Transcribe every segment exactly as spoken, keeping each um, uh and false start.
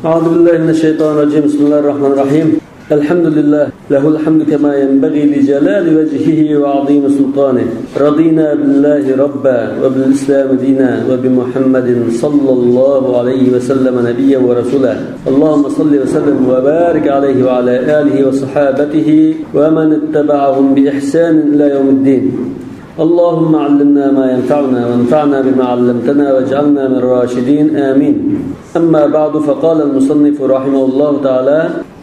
أعوذ بالله من الشيطان الرجيم. بسم الله الرحمن الرحيم. الحمد لله، له الحمد كما ينبغي لجلال وجهه وعظيم سلطانه. رضينا بالله ربا وبالإسلام دينا وبمحمد صلى الله عليه وسلم نبيا ورسولا. اللهم صل وسلم وبارك عليه وعلى آله وصحابته ومن اتبعهم بإحسان إلى يوم الدين. اللهم علمنا ما ينفعنا وانفعنا بما علمتنا واجعلنا من الراشدين. آمين. أما بعد، فقال المصنف رحمه الله تعالى،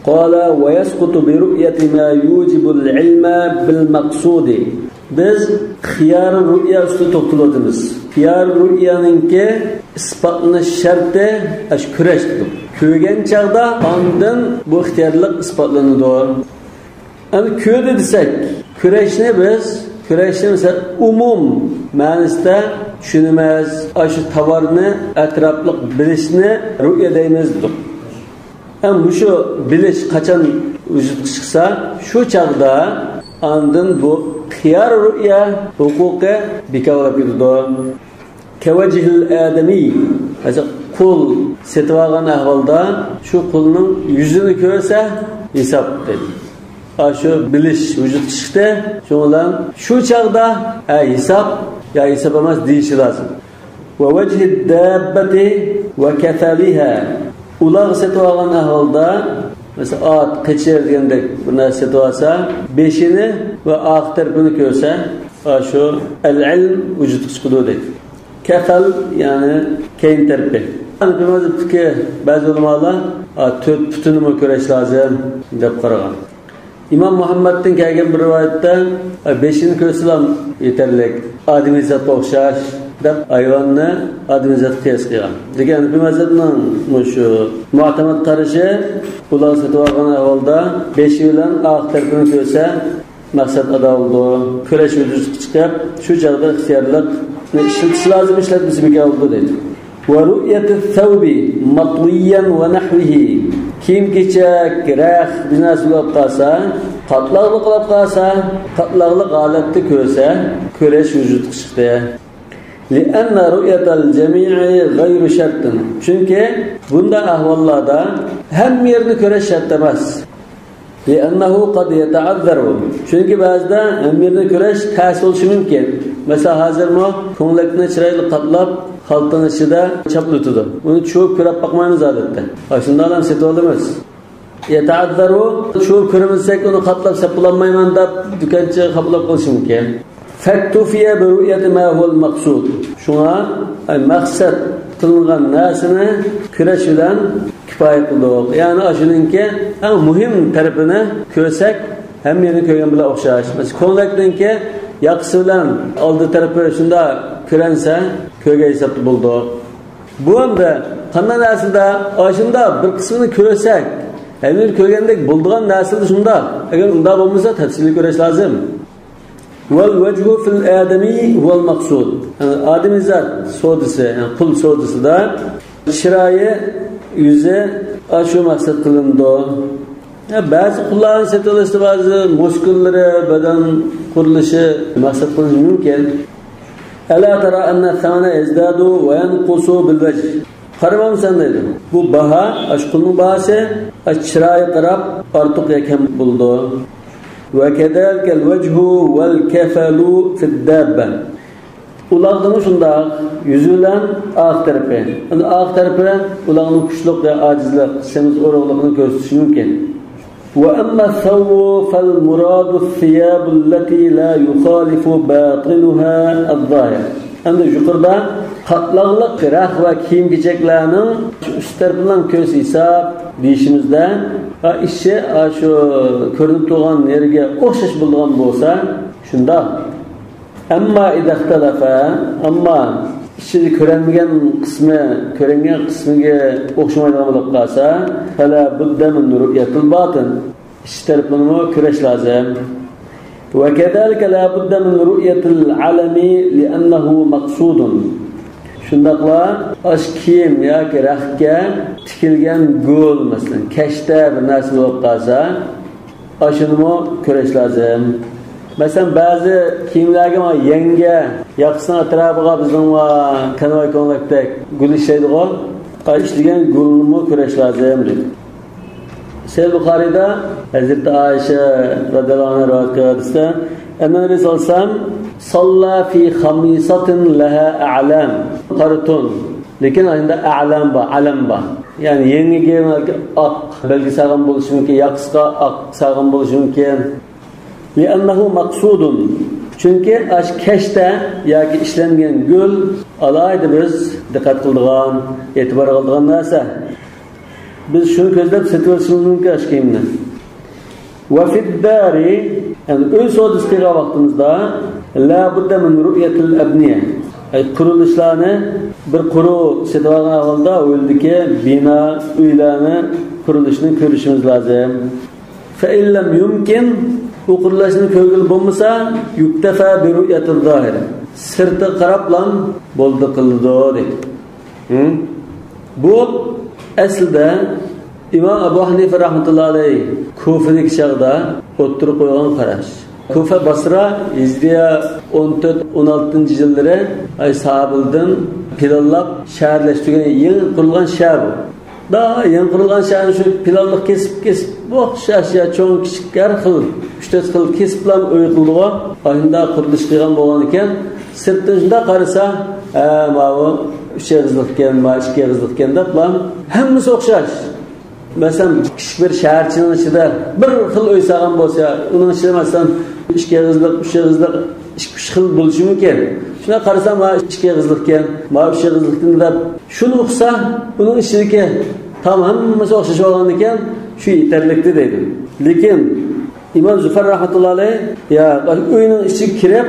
قال: ويسقط برؤية ما يوجب العلم بالمقصود. بىز خىيار رؤيا ئۈستىدە توختىلىۋاتىمىز. خىيار رؤيانىڭكى ئىسپاتلىنىش شەرتى ئاشۇ كۆرۈش دېدۇق. كۆرگەن چاغدا ئاندىن بۇ ئىختىيارلىق ئىسپاتلىنىدۇ. ئەمدى كۆردى دېسەك، كۆرۈشنى بىز، كۆرۈشنى مەسىلەن ئومۇم مەنىسىدە چۈشىنىمىز، ئاشۇ تاۋارنى ئەتراپلىق بىلىشنى رؤيا دەيمىز دېدۇق. ھەم مۇشۇ بىلىش قاچان ۋۇجۇدقا چىقسا، شۇ چاغدا ئاندىن بۇ خىيار رؤيا ھوقۇقى بىكار بولۇپ كېتىدۇ. كوجه الآدمي، قۇل سېتىۋالغان ئەھۋالدا شۇ قۇلنىڭ يۈزىنى كۆرسە ھېساب دەيدۇ. ئاشۇ بىلىش ۋۇجۇدقا چىقتى. شۇنىڭ بىلەن شۇ چاغدا ھە ھېساب يا ھېساب ئەمەس دېيىشى لازىم. ووجه الدابة وكفلها. ئۇلاغ سېتىۋالغان ئەھۋالدا، مەسىلەن، ئات، قېچىر دېگەندەك بىر نەرسە سېتىۋالسا، بېشىنى ۋە ئارقا تەرىپىنى كۆرسە، ئاشۇ ئەل ئىلم ۋۇجۇدقا چىقىدۇ دەيدۇ. كەفەل، يەنى كەينى تەرىپى. ھەنەفىي مەزھەپتىكى بەزى ئۆلىمالار، ئا، تۆت پۇتىنىمۇ كۆرۈش لازىم دەپ قارىغان. ئىمام مۇھەممەدتىن كەلگەن بىر رىۋايەتتە، ئا، بېشىنى كۆرسىلام يېتەرلىك، ئادىمىي زاتقا ئوخشاش دەپ ھايۋاننى ئادىمىي زاتقا قىياس قىلغان. لېكىن ھەنەفىي مەزھەپنىڭ مۇشۇ مۇئتەمەد قارىشى، ئۇلار سېتىۋالغان ئەھۋالدا بېشى بىلەن ئارقا تەرىپىنى كۆرسە، مەقسەت ئادا بولىدۇ. كۆرۈش ۋۇجۇدقا چىقىپ، شۇ چاغدا ئىختىيارلىقنى ئىشلىتىش لازىم، ئىشلەتمىسە بىكار بولىدۇ دەيدۇ. ورؤية الثوب مطويا ونحوه. كىيىم-كېچەك، رەخت، بىر نەرسە بولۇپ قالسا، قاتلاقلىق بولۇپ قالسا، قاتلاقلىق ھالەتتە كۆرسە، كۆرۈش ۋۇجۇدقا چىقتى. لأن رؤية الجميع غير شرط. چۈنكى بۇنداق ئەھۋاللاردا ھەممە يەرنى كۆرۈش شەرت ئەمەس. لأنه قد يتعذر. چۈنكى بەزىدە ھەممە يەرنى كۆرۈش تەس بولۇشى مۇمكىن. مەسىلەن، ھازىرمۇ كۆڭلەكنى چىرايلىق قاپلاپ، خالتىنىڭ ئىچىدە چاپلىتىدۇ. ئۇنى چۇۋۇپ كۆرۈپ باقمايمىز ئادەتتە. ئاشۇنداقلارنى سېتىۋالىمىز. يتعذر، چۇۋۇپ كۆرمىسەك، ئۇنى قاپلاپ سېتىۋالالمايمەن دەپ، دۇكانچى خاپىلاپ قېلىشى مۇمكىن. فاكتفي برؤية ما هو المقصود. شۇڭا، ئەي، مەقسەت قىلىنغان نەرسىنى كۆرۈش بىلەن كۇپايە قىلدۇق. يەنى ئاشۇنىڭكى ئەڭ مۇھىم تەرىپىنى كۆرسەك، ھەممە يەرنى كۆرگەن بىلەن ئوخشاش. مەسىلەن، كۆڭلەكنىڭكى ياقىسى بىلەن ئالدى تەرىپى شۇنداق كۆرۈنسە، كۆرگەن ھېسابتا بولدۇق. بۇ ئەمدى قانداق نەرسىدە ئاشۇنداق بىر قىسمىنى كۆرسەك، ھەممىنى كۆرگەندەك بولىدىغان نەرسىدە شۇنداق. ئەگەر ئۇنداق بولمىسا، تەپسىلىي كۆرۈش لازىم. والوجه في الآدمي هو المقصود. يەنى ئادىمىي زات سودىسى، يەنى قۇل سودىسىدا چىرايى، يۈزى، ئاشۇ مەقسەت قىلىنىدۇ. يا، بەزى قۇللارنى سېتىۋېلىشتا بەزى مۇسكۇللىرى، بەدەن قۇرۇلۇشى مەقسەت قىلىنىشى مۇمكىن. ألا ترى أن الثمن يزداد وينقص بالوجه. قارىمامسەن دەيدۇ. بۇ باھا، ئاشۇ قۇلنىڭ باھاسى، ئاشۇ چىرايىغا قاراپ ئارتۇق يا كەم بولىدۇ. وكذلك الوجه والكفل في الدابة. ئۇلاغدىمۇ شۇنداق، يۈزى بىلەن ئارقا تەرىپى. ئەمدى ئارقا تەرىپى ئۇلاغنىڭ كۈچلۈك يا ئاجىزلىق، سېمىز ئورۇقلۇقنى كۆرسىتىشى مۇمكىن. وأما الثوب فالمراد الثياب التي لا يخالف باطنها الظاهر. ئەمدى يۇقىرىدا قاتلاقلىق رەخت ۋە كىيىم-كېچەكلەرنىڭ ئۈست تەرىپىنىڭ كۆز ھېساب دېيىشىمىزدە، ئا، ئىچى، ئا، شۇ كۆرۈنۈپ تۇرغان يەرگە ئوخشاش بولىدىغان بولسا، شۇنداق. أما إذا اختلف، ئەمما ئىچىدە كۆرۈنمىگەن قىسمى كۆرۈنگەن قىسمىگە ئوخشىمايدىغان بولۇپ قالسا، فلا بد من رؤية الباطن. ئىچ تەرىپىنىمۇ كۆرۈش لازىم. وكذلك لا بد من رؤية العلم لأنه مقصود. شۇنداقلا ئاشۇ كىيىم ياكى رەختكە تىكىلگەن گۈل، مەسىلەن، كەشتە بىر نەرسە بولۇپ قالسا، ئاشۇنىمۇ كۆرۈش لازىم. مەسىلەن، بەزى كىيىملەرگە مانا يەڭگە، ياقىسىنىڭ ئەتراپىغا بىزنىڭ مانا كانۋاي كۆڭلەكتەك گۈل ئىشلەيدىغۇ. ئىشلىگەن گۈلنىمۇ كۈرەش لازىم دېدى. سەھىھ بۇخارىيدا ھەزرىتى ئائىشە رەزىياللاھۇ ئەنھا رىۋايەت قىلغان ھەدىستە، ئەننە نەبىي سەللەللاھۇ ئەلەيھى ۋەسەللەم ساللا فى خميصة لها أعلام، قارا تون. لېكىن ئاندا ئەلەم بار، ئەلەم بار. يەنى يەڭگىگە ئاق بەلگە سالغان بولۇشى مۇمكىن، ياقىسىغا ئاق سالغان بولۇشى مۇمكىن. لأنه مقصود. چۈنكى ئاش كەشتە ياكى ئىشلەنگەن گۈل ئالاھىدە بىز دىققەت قىلىدىغان، ئېتىبار قىلىدىغان نەرسە. بىز شۇنى كۆزلەپ سېتىۋېلىشىمىز مۇمكىن ئاش كىيىمنى. وفي الدار، يەنى ئۆي سودىسى قىلغان ۋاقتىمىزدا، لا بد من رؤية الأبنية. ئەي، قۇرۇلۇشلارنى بىر قۇرۇ سېتىۋالغان ئەھۋالدا ئۇ يەردىكى بىنا، ئۆيلەرنى، قۇرۇلۇشنى كۆرۈشىمىز لازىم. فإن لم يمكن، ئۇ قۇرۇلۇشنى كۆرگىلى بولمىسا، يكتفى برؤية الظاهر، سىرتىغا قاراپلا بولدى قىلىدۇ دەيدۇ. ھە؟ بۇ ئەسلىدە ئىمام ئەبۇ ھەنىفە رەھمەتۇللا ئەلەيھ كۇفىدىكى چاغدا ئوتتۇرىغا قويغان قاراش. كۇفە، باسرا ھىجرىيە ئون تۆت، ئون ئالتىنچى يىللىرى، ئاي، سابىلدىن پىلانلاپ شەھەرلەشتۈرگەن، يېڭى قۇرۇلغان شەھەر بۇ. دا يېڭى قۇرۇلغان شەھەرنى شۇ پىلانلىق كېسىپ، كېسىپ، ئوخشاش يا چوڭ، كىچىك، ھەر خىل، ئۈچ تۆت خىل كېسىپلا ئۆي قىلدىغۇ. ئاشۇنداق قۇرۇلۇش قىلغان بولغانىكەن، سىرتتىن شۇنداق قارىسا، ھە، ماۋۇ ئۈچ ئېغىزلىقكەن، ماۋۇ ئىككى ئېغىزلىقكەن دەپلا، ھەممىسى ئوخشاش. مەسىلەن، كىچىك بىر شەھەرچىنىڭ ئىچىدە بىر خىل ئۆي سالغان بولسا، ئۇنىڭ ئىچىدە، مەسىلەن، ئىككى ئېغىزلىق، ئۈچ ئېغىزلىق، ئىككى، ئۈچ خىل بولۇشى مۇمكىن. شۇنداق قارىسام، ماۋۇ ئىككى ئېغىزلىقكەن، ماۋۇ ئۈچ ئېغىزلىقكەن دەپ، شۇنى ئۇقسا، ئۇنىڭ ئىچىدىكى تام ھەممىسى ئوخشاش بولغاندىكىن، شۇ يېتەرلىكتى دەيدۇ. لېكىن ئىمام زۇفەر رەھمەتۇللا ئەلەيھ، يا، ئۆينىڭ ئىچىگە كىرىپ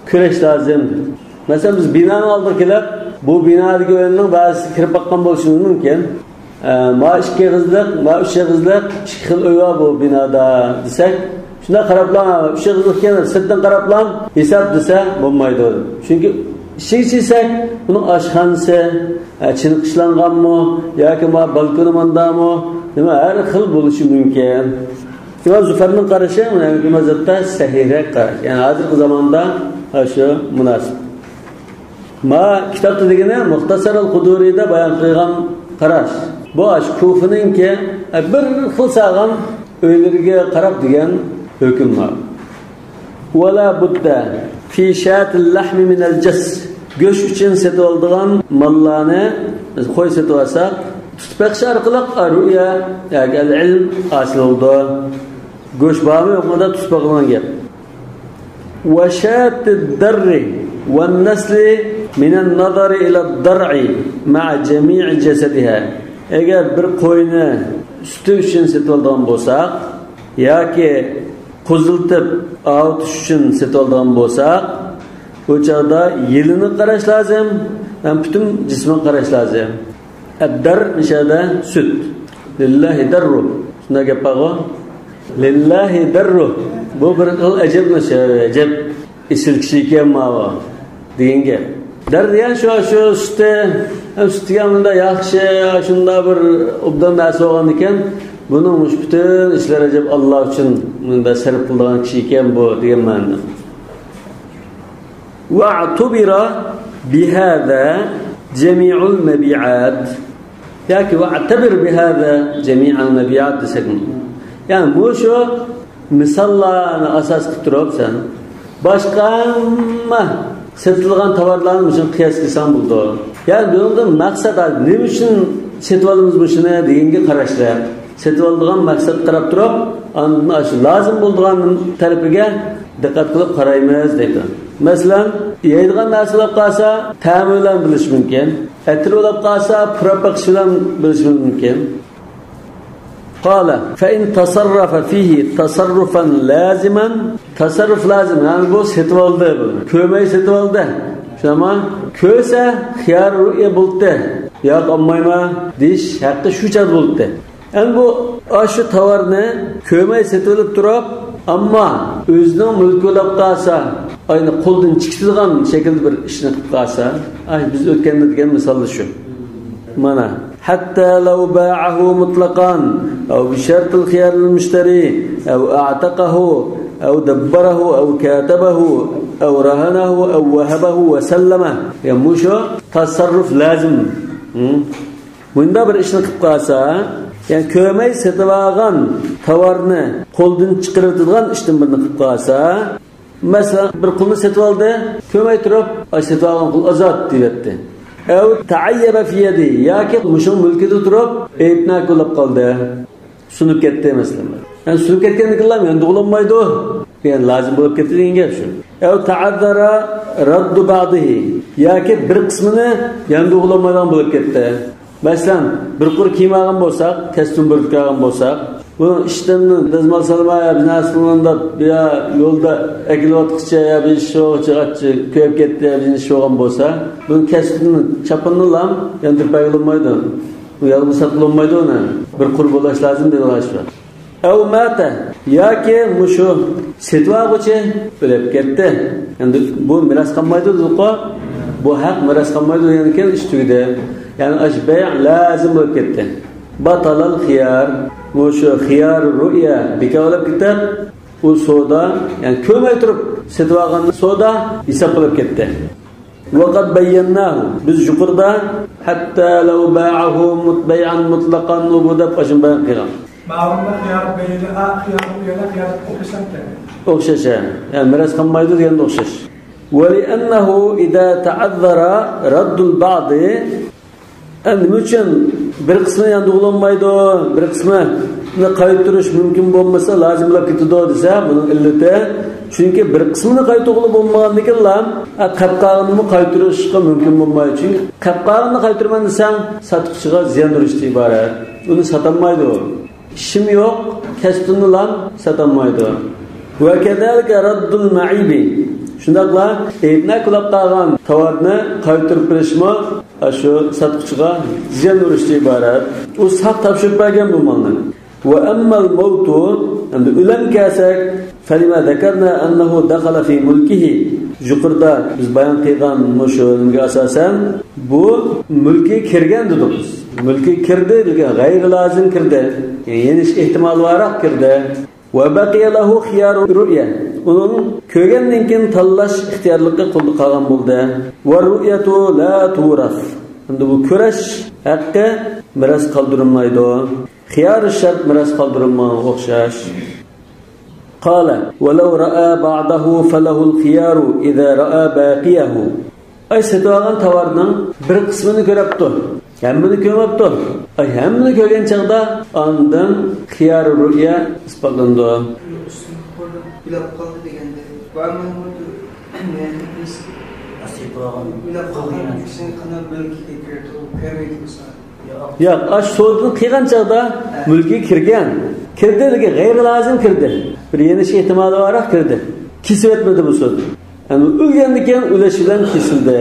كۆرۈش لازىم. مەسىلەن، بىز بىنانىڭ ئالدىغا كېلىپ، بۇ بىنادىكى ئۆينىڭ بەزىسى كىرىپ باققان بولۇشىمىز مۇمكىن. ئە، ما ئىككى ئېغىزلىق، ما ئۈچ ئېغىزلىق، ئىككى خىل ئۆي بار بۇ بىنادا دېسەك، شۇنداق قاراپلا، ئۈچ ئېغىزلىقكەن، سىرتتىن قاراپلا ھېساب دېسە بولمايدۇ. چۈنكى ئىچىگە كىرسەك، ئۇنىڭ ئاشخانىسى، ئە، چېنىقىشلانغانمۇ ياكى ما بالكونى ماندامۇ، نېمە، ھەر خىل بولۇشى مۇمكىن. ئىمام زۇفەرنىڭ قارىشى مەزھەپتە سەھىھرەك قاراش. يەنى ھازىرقى زاماندا شۇ مۇناسىپ. ما كىتابتا دېگىنى مۇختەسەرۇل قۇدۇرىدا بايان قىلغان قاراش. بۇ ئاشۇ كۇفىنىڭكى، بىر خىل سالغان ئۆيلىرىگە قاراپ دېگەن ھۆكۈم بار. ولا بد في شاة اللحم من الجس. گۆش ئۈچۈن سېتىۋالىدىغان ماللارنى، بىز قوي سېتىۋالساق، تۇتۇپ بېقىش ئارقىلىق رۇئيا ياكى ئەل ئىلم ھاسىل بولىدۇ. گۆش بارمۇ يوقمۇ دەپ تۇتۇپ بېقىلغان گەپ. وشاة الدر والنسل من النظر إلى الضرع مع جميع جسدها. ئەگەر بىر قوينى سۈتى ئۈچۈن سېتىۋالىدىغان بولساق ياكى قوزۇلتۇپ ئاۋۇتۇش ئۈچۈن سېتىۋالىدىغان بولساق، بۇ چاغدا يىلىنى قاراش لازىم ھەم پۈتۈن جىسمىنى قاراش لازىم. ئەددەر مۇشۇ يەردە سۈت. لىللاھى دەررۇ. شۇنداق گەپ بارغۇ؟ لىللاھى دەررۇ. بۇ بىر خىل ئەجەب نەرسە، ئەجەب ئېسىل كىشى ئىكەن ماۋۇ دېگەن گەپ. دەر دېگەن شۇ، شۇ سۈتى، ھەم سۈت دېگەن مۇنداق ياخشى، شۇنداق بىر ئوبدان نەرسە بولغان ئىكەن، بۇنىڭ مۇشۇ پۈتۈن ئىشلىرى ئەجەب ئاللا ئۈچۈن مۇنداق سەرپ قىلىدىغان كىشى ئىكەن بۇ دېگەن مەنىدە. واعتبر بهذا جميع المبيعات. ياكى واعتبر بهذا جميع المبيعات دېسەكمۇ. يەنى مۇشۇ مىساللارنى ئاساس قىلىپ تۇرۇپ سەن باشقا ھەممە سېتىلغان تاۋارلارنى مۇشۇنى قىياس قىلساڭ بولىدۇ. يەنى بۇنىڭدىن مەقسەت نېمە ئۈچۈن سېتىۋالىمىز مۇشۇنى دېگەنگە قاراشلىق. سېتىۋالىدىغان مەقسەتكە قاراپ تۇرۇپ، ئاندىن ئاشۇ لازىم بولىدىغان تەرىپىگە دىققەت قىلىپ قارايمىز دەيدۇ. مەسىلەن، يەيدىغان نەرسە بولۇپ قالسا، تەمى بىلەن بىلىش مۇمكىن. ئەتىرى بولۇپ قالسا، پۇراپ بېقىش بىلەن بىلىش مۇمكىن. قال فإن تصرف فيه تصرفا لازما. تەسەررۇپ لازىم، يەنى بۇ سېتىۋالدى، بۇ كۆرمەي سېتىۋالدى. شۇنداقمۇ؟ كۆرسە خىيار رۇئيە بولدى. ياق، ئالمايمەن دېيىش ھەققى شۇ چاغدا بولدى. ئەمدى بۇ ئاشۇ تاۋارنى كۆرمەي سېتىۋېلىپ تۇرۇپ، ئەمما ئۆزىنىڭ مۈلكى بولۇپ قالسا، ئاينى قولدىن چىقىدىغان شەكىلدە بىر ئىشنى قىلىپ قالسا، ئاي، بىز ئۆتكەندە دېگەن مىسالدا شۇ. مانا، حتى لو باعه مطلقا أو بشرط الخيار للمشتري أو أعتقه أو دبره أو كاتبه أو رهنه أو وهبه وسلمه. يا مۇشۇ تەسەررۇپ لازىم. ھە؟ مۇنداق بىر ئىشنى قىلىپ قالسا، يەنى كۆرمەي سېتىۋالغان تاۋارنى قولدىن چىقىرىۋېتىدىغان ئىشتىن بىرنى قىلىپ قالسا، مەسىلەن، بىر قۇلنى سېتىۋالدى، كۆرمەي تۇرۇپ، ئاي، سېتىۋالغان قۇل ئازاد دېيىۋەتتى. ئەۋ تەئەييەبە فى يەدى، ياكى مۇشۇ مۈلكىدە تۇرۇپ، ئەيىبناك بولۇپ قالدى. سۇنۇپ كەتتى، مەسىلەن. يەنى سۇنۇپ كەتكەندىن كېيىنلا يەنە تۇغۇلالمايدۇ. يەنى لازىم بولۇپ كەتتى دېگەن گەپ شۇ. ئەۋ تەئەززەرە رەددۇ بەئزىھى، ياكى بىر قىسمىنى يەنە تۇغۇلالمايدىغان بولۇپ كەتتى. مەسىلەن، بىر قۇر كىيىم ئالغان بولساق، كەستىن بىر قۇر ئالغان بولساق، بۇنىڭ ئىشتىن دەزمال سالما يا بىر نەرسە قىلغاندا يا يولدا ئەكېلىۋاتقۇچە يا بىر ئىش شوغىچە كۆيۈپ كەتتى يا بىر ئىش بولغان بولسا، بۇنى كەستىن چاپىنىنىلا ياندۇرۇپ بەرگىلى بولمايدۇ. بۇ يالغۇز ساتقىلى بولمايدۇ ئۇنى. بىر قۇر بولاش لازىم دەيدىغان ئىش بار. ئەۋ ماتە، ياكى مۇشۇ سېتىۋالغۇچى ئۆلۈپ كەتتى. ئەمدى بۇ مىراس قالمايدۇ دېدۇققۇ. بۇ ھەق مىراس قالمايدۇ دېگەندىن كېيىن ئىش تۈگىدى. يەنى ئاشۇ بەي لازىم بولۇپ كەتتى. باتالال خىيار، مۇشۇ خىيار رۇئيا بىكار بولۇپ كېتىپ، ئۇ سودا، يەنى كۆرمەي تۇرۇپ سېتىۋالغان سودا ھېساب بولۇپ كەتتى. ۋەقەد بەييەنناھۇ، بىز يۇقىرىدا، ھەتتا لەۋ باعەھۇ مۇتبەيئەن مۇتلەقەن، ئۇ بۇ دەپ ئاشۇنى بايان قىلغان. مەلۇمدا خىيار بەينى، ئا، خىيار، بۇ يەردە خىيار ئوخشاشامكەن؟ ئوخشاش، ھە. يەنى مىراس قالمايدۇ دېگەندە ئوخشاش. ولأنه إذا تعذر رد البعض، ئەمدى نېمە ئۈچۈن بىر قىسمى يەنە تۇغۇلالمايدۇ، بىر قىسمىنى قايتۇرۇش مۇمكىن بولمىسا لازىم بولۇپ كېتىدۇ دېسە، بۇنىڭ ئىللىتى، چۈنكى بىر قىسمىنى قايتۇرغىلى بولمىغاندىكىنلا، قەپ قالغىنىمۇ قايتۇرۇشقا مۇمكىن بولمايدۇ. چۈنكى قەپ قالغىنىنى قايتۇرىمەن دېسەڭ، ساتقۇچىغا زىيان بېرىشتىن ئىبارەت. ئۇنى ساتالمايدۇ. ئىشىم يوق، كەستىنىلا ساتالمايدۇ. ۋەكەزالىكە رەددۇل مەئىبى. شۇنداقلا ئەيىبناك بولۇپ قالغان تاۋارنى قايتۇرۇپ بېرىشمۇ ئاشۇ ساتقۇچىغا زىيان بېرىشتىن ئىبارەت. ئۇ ساق تاپشۇرۇپ بەرگەن بۇ مالنى. ۋە ئەممەل مەۋتۇ، ئەمدى ئۆلۈم كەلسەك، فەلىمە زەكەرنا ئەننەھۇ دەخەلە فى مۇلكىھى. يۇقىرىدا بىز بايان قىلغان مۇشۇ نېمىگە ئاساسەن، بۇ مۈلكى كىرگەن دېدۇق بىز. مۈلكى كىردى، لېكىن غەيرىي لازىم كىردى. يەنى يېنىش ئېھتىمالى بارراق كىردى. ۋە بەقىيە لەھۇ خىيارۇ رۇئيە. ئۇنىڭ كۆرگەندىن كېيىن تاللاش ئىختىيارلىقى قولدا قالغان بولدى. ۋە رۇئيەتۇ لا تۇرەس. ئەمدى بۇ كۆرۈش ھەققى مىراس قالدۇرۇلمايدۇ. خىيارۇ شەرت مىراس قالدۇرۇلمىغانغا ئوخشاش. قال، ولو رأى بعضه فله الخيار إذا رأى باقيه. ئاي، سېتىۋالغان تاۋارنىڭ بىر قىسمىنى كۆرۈپتۇ، ھەممىنى كۆرمەپتۇ. ئاي، ھەممىنى كۆرگەن چاغدا ئاندىن خىيار رۇئيە ئىسپاتلىنىدۇ. ئۆلۈپ قالدى دېگەندە، بارمايمۇ؟ يەنى بىز سېتىۋالغان، ئۆلۈپ قالغان كىشىنى قانداق مۈلكىگە كىرىتىپ كۆرمەيدۇ بولسا؟ ياق، ئاشۇ سودىنى قىلغان چاغدا مۈلكىگە كىرگەن. كىردى، لېكىن غەيرىي لازىم كىردى. بىر يېنىش ئېھتىمالى بارراق كىردى. كېسىۋەتمىدى بۇ سودىنى. يەنى ئۆلگەندىن كېيىن ئۆلۈش بىلەن كېسىلدى.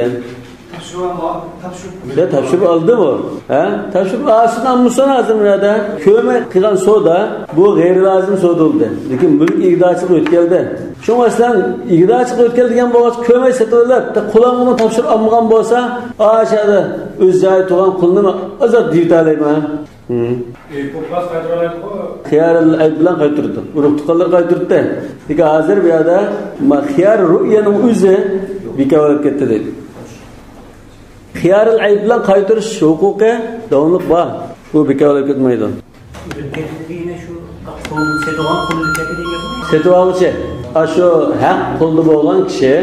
تاپشۇرۇپ، تاپشۇرۇپ. يا، تاپشۇرۇپ ئالدى بۇ. ھە؟ تاپشۇرۇپ ئالسۇن، ئالمىسۇن ھازىر بۇ يەردە. كۆرمەي قىلغان سودا، بۇ غەيرىي لازىم سودا بولدى. لېكىن مۈلۈك ئىگىدارچىلىققا ئۆتكەلدى. شۇڭا مەسىلەن، ئىگىدارچىلىققا ئۆتكەلدى دېگەن بولغاچ، كۆرمەي سېتىۋېلىپ، قۇلۇڭغىمۇ تاپشۇرۇپ ئالمىغان بولسا، ئاشۇ يەردە ئۆز جايىدا تۇرغان قۇلنى ئازاد دېيىۋېتەلەيمەن. ھىم. ئى، پۇل بىلەن قايتۇرۇۋالايدىغۇ؟ خىيارىل ئەيب بىلەن قايتۇردى. ئۇرۇق تۇغقانلار قايتۇردى. لېكىن ھازىر بۇ يەردە ما-، خىيار رۇئيەنىڭ ئۆزى بىكار بولۇپ كەتتى دەيدۇ. خىيارىل ئەيب بىلەن قايتۇرۇش ھوقۇقى داۋاملىق بار. بۇ بىكار بولۇپ كەتمەيدۇ. ئۆلۈپ كەتتى دېگىنى شۇ قۇل، سېتىۋالغان قۇل ئۆلۈپ كەتتى دېگەن گەپمۇ؟ سېتىۋالغۇچى، ئاشۇ ھەق قۇلدا بولغان كىشى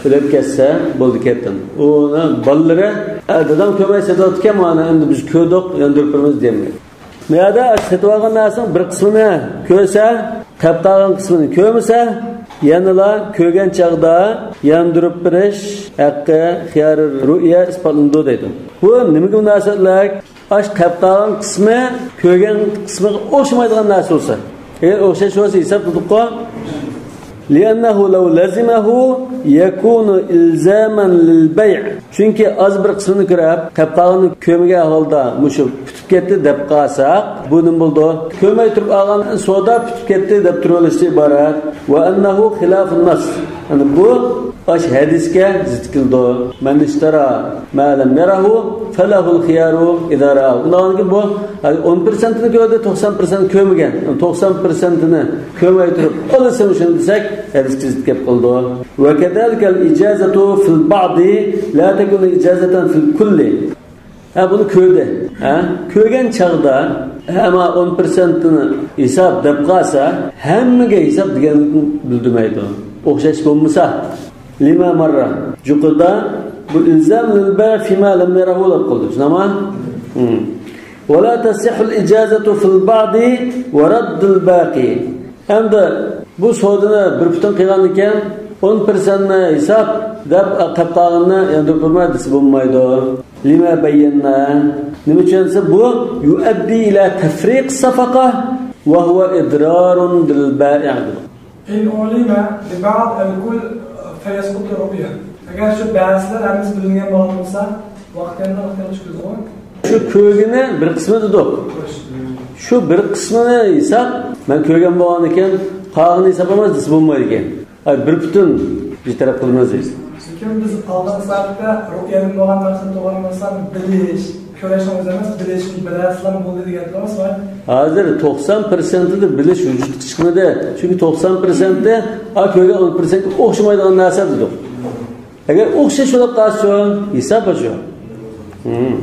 ئۆلۈپ كەتسە بولدى كەتتىم. ئۇنى بالىلىرى، ئە، دادام كۆرمەي سېتىۋاتىدىكەن، مانا ئەمدى بىز كۆردۇق، ياندۇرۇپ بېرىمىز دېيەلمەيدۇ. بۇ يەردە سېتىۋالغان نەرسىنىڭ بىر قىسمىنى كۆرسە، قېلىپ قالغان قىسمىنى كۆرمىسە، يەنىلا كۆرگەن چاغدا ياندۇرۇپ بېرىش ھەققى خىيار رۇئيە ئىسپاتلىنىدۇ دەيدۇ. بۇ نېمىگە مۇناسىۋەتلىك؟ ئاش قېلىپ قالغان قىسمى كۆرگەن قىسمىغا ئوخشىمايدىغان نەرسە بولسا. ئەگەر ئوخشاش بولسا ھېساب قىلدۇققۇ. لأنه لو لزمه يكون إلزاما للبيع. چۈنكى ئاز بىر قىسمىنى كۆرۈپ، قېلىپ قالغىنىنى كۆرمىگەن ئەھۋالدا مۇشۇ پۈتۈپ كەتتى دەپ قالساق، بۇ نېمە بولىدۇ؟ كۆرمەي تۇرۇپ ئالغان سودا پۈتۈپ كەتتى دەپ تۇرۇۋېلىشتىن ئىبارەت. وأنه خلاف النص. يەنى بۇ ئاشۇ ھەدىسكە زىت كېلىدۇ. من اشترى ما لم يره فله الخيار إذا رآه. ئۇنداقتىكىن بۇ ئون پىرسەنتىنى كۆردى، توقسان پىرسەنت كۆرمىگەن. توقسان پىرسەنتىنى كۆرمەي تۇرۇپ ئالىسەن شۇنى دېسەك، ھەدىسكە زىت كېلىپ قالىدۇ. وكذلك الإجازة في البعض لا تكون إجازة في الكل. ھە، بۇنى كۆردى. ھە؟ كۆرگەن چاغدا، ھە، ئەمما ئون پىرسەنتنى ھېساب دەپ قالسا، ھەممىگە ھېساب دېگەننى بىلدۈرمەيدۇ. ئوخشاش بولمىسا، لما مر. جۇقىدا بۇ ئىلزام لىل بەيئ فىما لەم يەرەھۇ دەپ قالدى. شۇنداقمۇ؟ ھىم. ولا تصح الإجازة في البعض ورد الباقي. ئەمدى بۇ سودىنى بىر پۈتۈن قىلغاندىكىن، ئون پىرسەنتنى ھېساب دەپ قېلىپ قالغىنىنى ياندۇرۇپ بولماي دېسە بولمايدۇ. لما بينا. نېمە ئۈچۈن دېسە، بۇ يؤدي إلى تفريق الصفقة وهو إضرار بالبائع. إن ألزم ببعض الكل فيسقط الرؤية. ئەگەر شۇ بەزىلەر ھەممىسى بىلىنگەن بولغان بولسا، ۋاقتىنى ئىختىيارلىشىمىزغۇ. شۇ كۆرگىنى بىر قىسمى دېدۇق. شۇ بىر قىسمىنى ھېساب، مەن كۆرگەن بولغاندىكىن، قالغىنى ھېساب ئەمەس دېسە بولمايدىكەن. ئاي، بىر پۈتۈن بىر تەرەپ قىلىمىز دەيسىز. لېكىن بىز ئالدىنقى سەۋەبتە رۇئيەدىن بولغان مەقسەت بولغان بولسا، بىلىش، كۆرۈشنىڭ ئۆزى ئەمەس، بىلىش، بىلەرسىلەر بولدى دېگەن توغرىسى بار. ھازىر توقسان پىرسەنتىدە بىلىش ۋۇجۇدقا چىقمىدى. چۈنكى توقسان پىرسەنتى، ئا، كۆرگەن ئون پىرسەنتكە ئوخشىمايدىغان نەرسە دېدۇق. ئەگەر ئوخشاش بولۇپ قالسا، ھېساب شۇ. ھىم.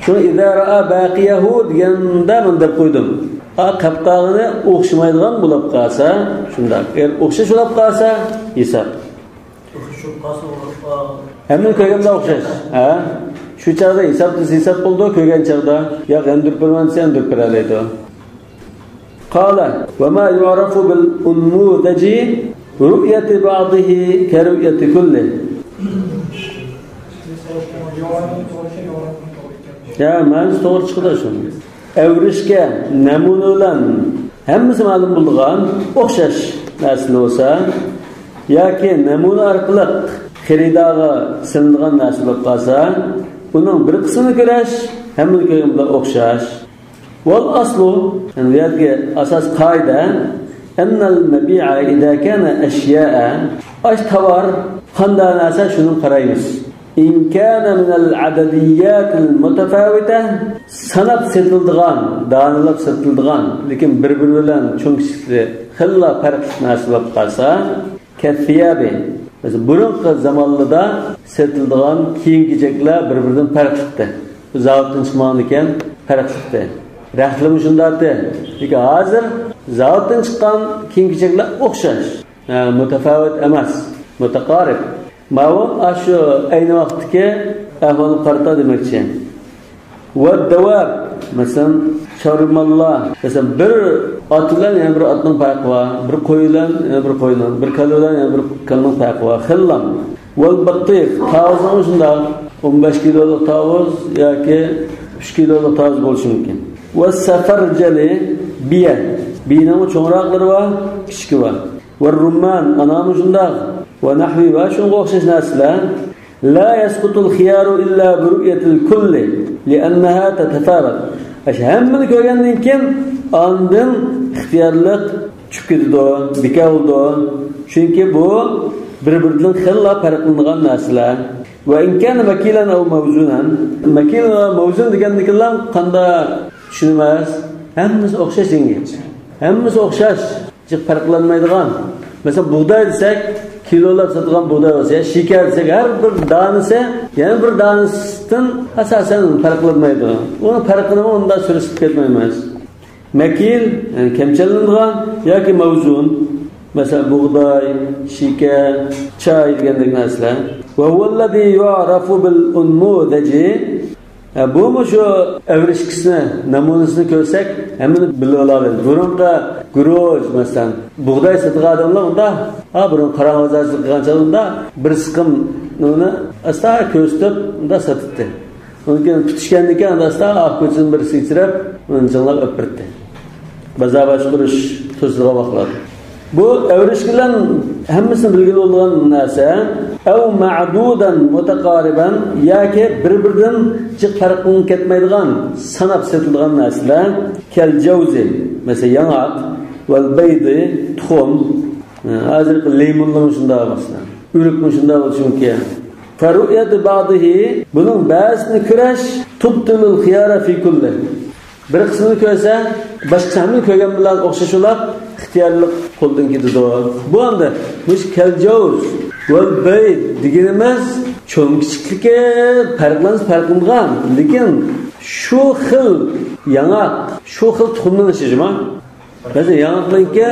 شۇ إذا رأى باقيه دېگەندە مەن دەپ قويدۇم. ئا، قېلىپ قالغىنى ئوخشىمايدىغان بولۇپ قالسا، شۇنداق. ئەگەر ئوخشاش بولۇپ قالسا، ھېساب. ھەممىنى كۆرگەندە ئوخشاش. ھە؟ شۇ چاغدا ھېساب دېسە ھېساب بولىدۇ، كۆرگەن چاغدا. ياق، ياندۇرۇپ بېرىمەن دېسە ياندۇرۇپ بېرەلەيدۇ. قال، وما يعرف بالأنموذج رؤية بعضه كرؤية كله. يا، مەنىسى توغرا چىقىدۇ شۇ. ئەۋرىشكە نەمۇنە بىلەن ھەممىسى مەلۇم بولىدىغان ئوخشاش نەرسىلەر بولسا، ياكى نەمۇنە ئارقىلىق خېرىدارغا سېلىنىدىغان نەرسە بولۇپ قالسا، ئۇنىڭ بىر قىسمىنى كۆرۈش، ھەممىنى كۆرگەن بىلەن ئوخشاش. والأصل، يەنى بۇ يەردىكى ئاساس قائىدە، أن المبيع إذا كان أشياء، ئاش تاۋار قانداق نەرسە، شۇنى قارايمىز. إن كان من العدديات المتفاوتة، ساناپ سېتىلىدىغان، دانىلاپ سېتىلىدىغان، لېكىن بىر-بىرى بىلەن چوڭ-كىچىكلىرى خېلىلا پەرقلىق نەرسە بولۇپ قالسا، كالثياب. مەسىلەن، بۇرۇنقى زامانلاردا سېتىلىدىغان كىيىم-كېچەكلەر بىر-بىرىدىن پەرقلىقتى. زاۋۇتتىن چىقمىغاندىكىن پەرقلىقتى. رەختلىمۇ شۇنداقتى. لېكىن ھازىر زاۋۇتتىن چىققان كىيىم-كېچەكلەر ئوخشاش. ھە، مۇتەفاۋىت ئەمەس، مۇتەقارىب. ماۋۇ ئاشۇ ئەينى ۋاقىتتىكى ئەھۋالغا قارىتا دېمەكچى. ۋەددەۋاب، مەسىلەن، چارۋىماللار. مەسىلەن، بىر ئات بىلەن يەنە بىر ئاتنىڭ پەرقى بار. بىر قوي بىلەن يەنە بىر قوينىڭ، بىر كالا بىلەن يەنە بىر كالىنىڭ پەرقى بار. خىللام. ۋەلبەتتىخ، تاۋۇزنىڭمۇ شۇنداق. ئون بەش كىلولۇق تاۋۇز ياكى ئۈچ كىلولۇق تاۋۇز بولۇشى مۇمكىن. ۋەسسەفەرجەلى، بىيە. بىيىنىڭمۇ چوڭراقلىرى بار، كىچىكى بار. ۋەررۇممان، ئانارمۇ شۇنداق. ۋەنەھۋى، ۋە شۇنىڭغا ئوخشاش نەرسىلەر. لا يسقط الخيار إلا برؤية الكل لأنها تتفاوت. ئاشۇ ھەممىنى كۆرگەندىن كېيىن ئاندىن ئىختىيارلىق چۈشۈپ كېتىدۇ، بىكار بولىدۇ. چۈنكى بۇ بىر-بىرىدىن خېلىلا پەرقلىنىدىغان نەرسىلەر. وإن كان مكيلا أو موزونا. مەكىل ۋە مەۋزۇن دېگەندىكىنلا قانداق چۈشىنىمىز؟ ھەممىسى ئوخشاش دېگەن گەپ. ھەممىسى ئوخشاش. جىق پەرقلەنمەيدىغان. مەسىلەن، بۇغداي دېسەك، كىلولاپ ساتىدىغان بۇغداي بولسا، يا شېكەر دېسەك، ھەر بىر دانىسى يەنە بىر دانىسىدىن ئاساسەن پەرقلەنمەيدۇ. ئۇنىڭ پەرقىنىمۇ ئۇنداق سۈرۈشتۈرۈپ كەتمەيمىز. مەكىل، يەنى كەمچەللىنىدىغان ياكى مەۋزۇن. مەسىلەن، بۇغداي، شېكەر، چاي دېگەندەك نەرسىلەر. وهو الذي يعرف بالأنموذج. ھە، بۇمۇ شۇ ئەۋرىشكىسىنى، نەمۇنىسىنى كۆرسەك، ھەممىنى بىلىۋالالايمىز. بۇرۇنقى گۇرۇچ، مەسىلەن، بۇغداي سېتىدىغان ئادەملەر ئۇنداق، ھە، بۇرۇن قاراڭغۇ بازار سېتىدىغان چاغدا ئۇنداق بىر سىقىم نېمىنى ئاستا كۆرسىتىپ، ئۇنداق ساتاتتى. ئۇنىڭ كېيىن پۈتۈشكەندىن كېيىن ئاستا ئاق كوچىدىن بىرسىگە چىراپ، ئۇنى جىڭلاپ ئېلىپ بېرەتتى. بازار باشقۇرۇش توسىدىغان ۋاقىتلار. بۇ ئەۋرىشكە بىلەن ھەممىسىنى بىلگىلى بولىدىغان نەرسە. أو معدودا متقاربا، ياكى بىر-بىرىدىن جىق پەرقلىنىپ كەتمەيدىغان، ساناپ سېتىلىدىغان نەرسىلەر. كالجوز، مەسىلەن، ياڭاق، والبيض، تۇخۇم. ھازىرقى لىمونلارمۇ شۇنداق، مەسىلەن، ئۆرۈكمۇ شۇنداق بولۇشى مۇمكىن. فرؤية بعضه، بۇنىڭ بەزىسىنى كۆرۈش، تبطل الخيار في كله. بىر قىسمىنى كۆرسە، باشقا ھەممىنى كۆرگەن بىلەن ئوخشاش بولۇپ، ئىختىيارلىق قولدىن كېتىدۇ. بۇ ئەمدى مۇشۇ كالجوز، والبيض دېگىنىمىز چوڭ كىچىكلىكى پەرقلەنسە پەرقلىنىدىغان، لېكىن شۇ خىل ياڭاق، شۇ خىل تۇخۇمنىڭ ئىشى جۇما. مەسىلەن، ياڭاقنىڭكى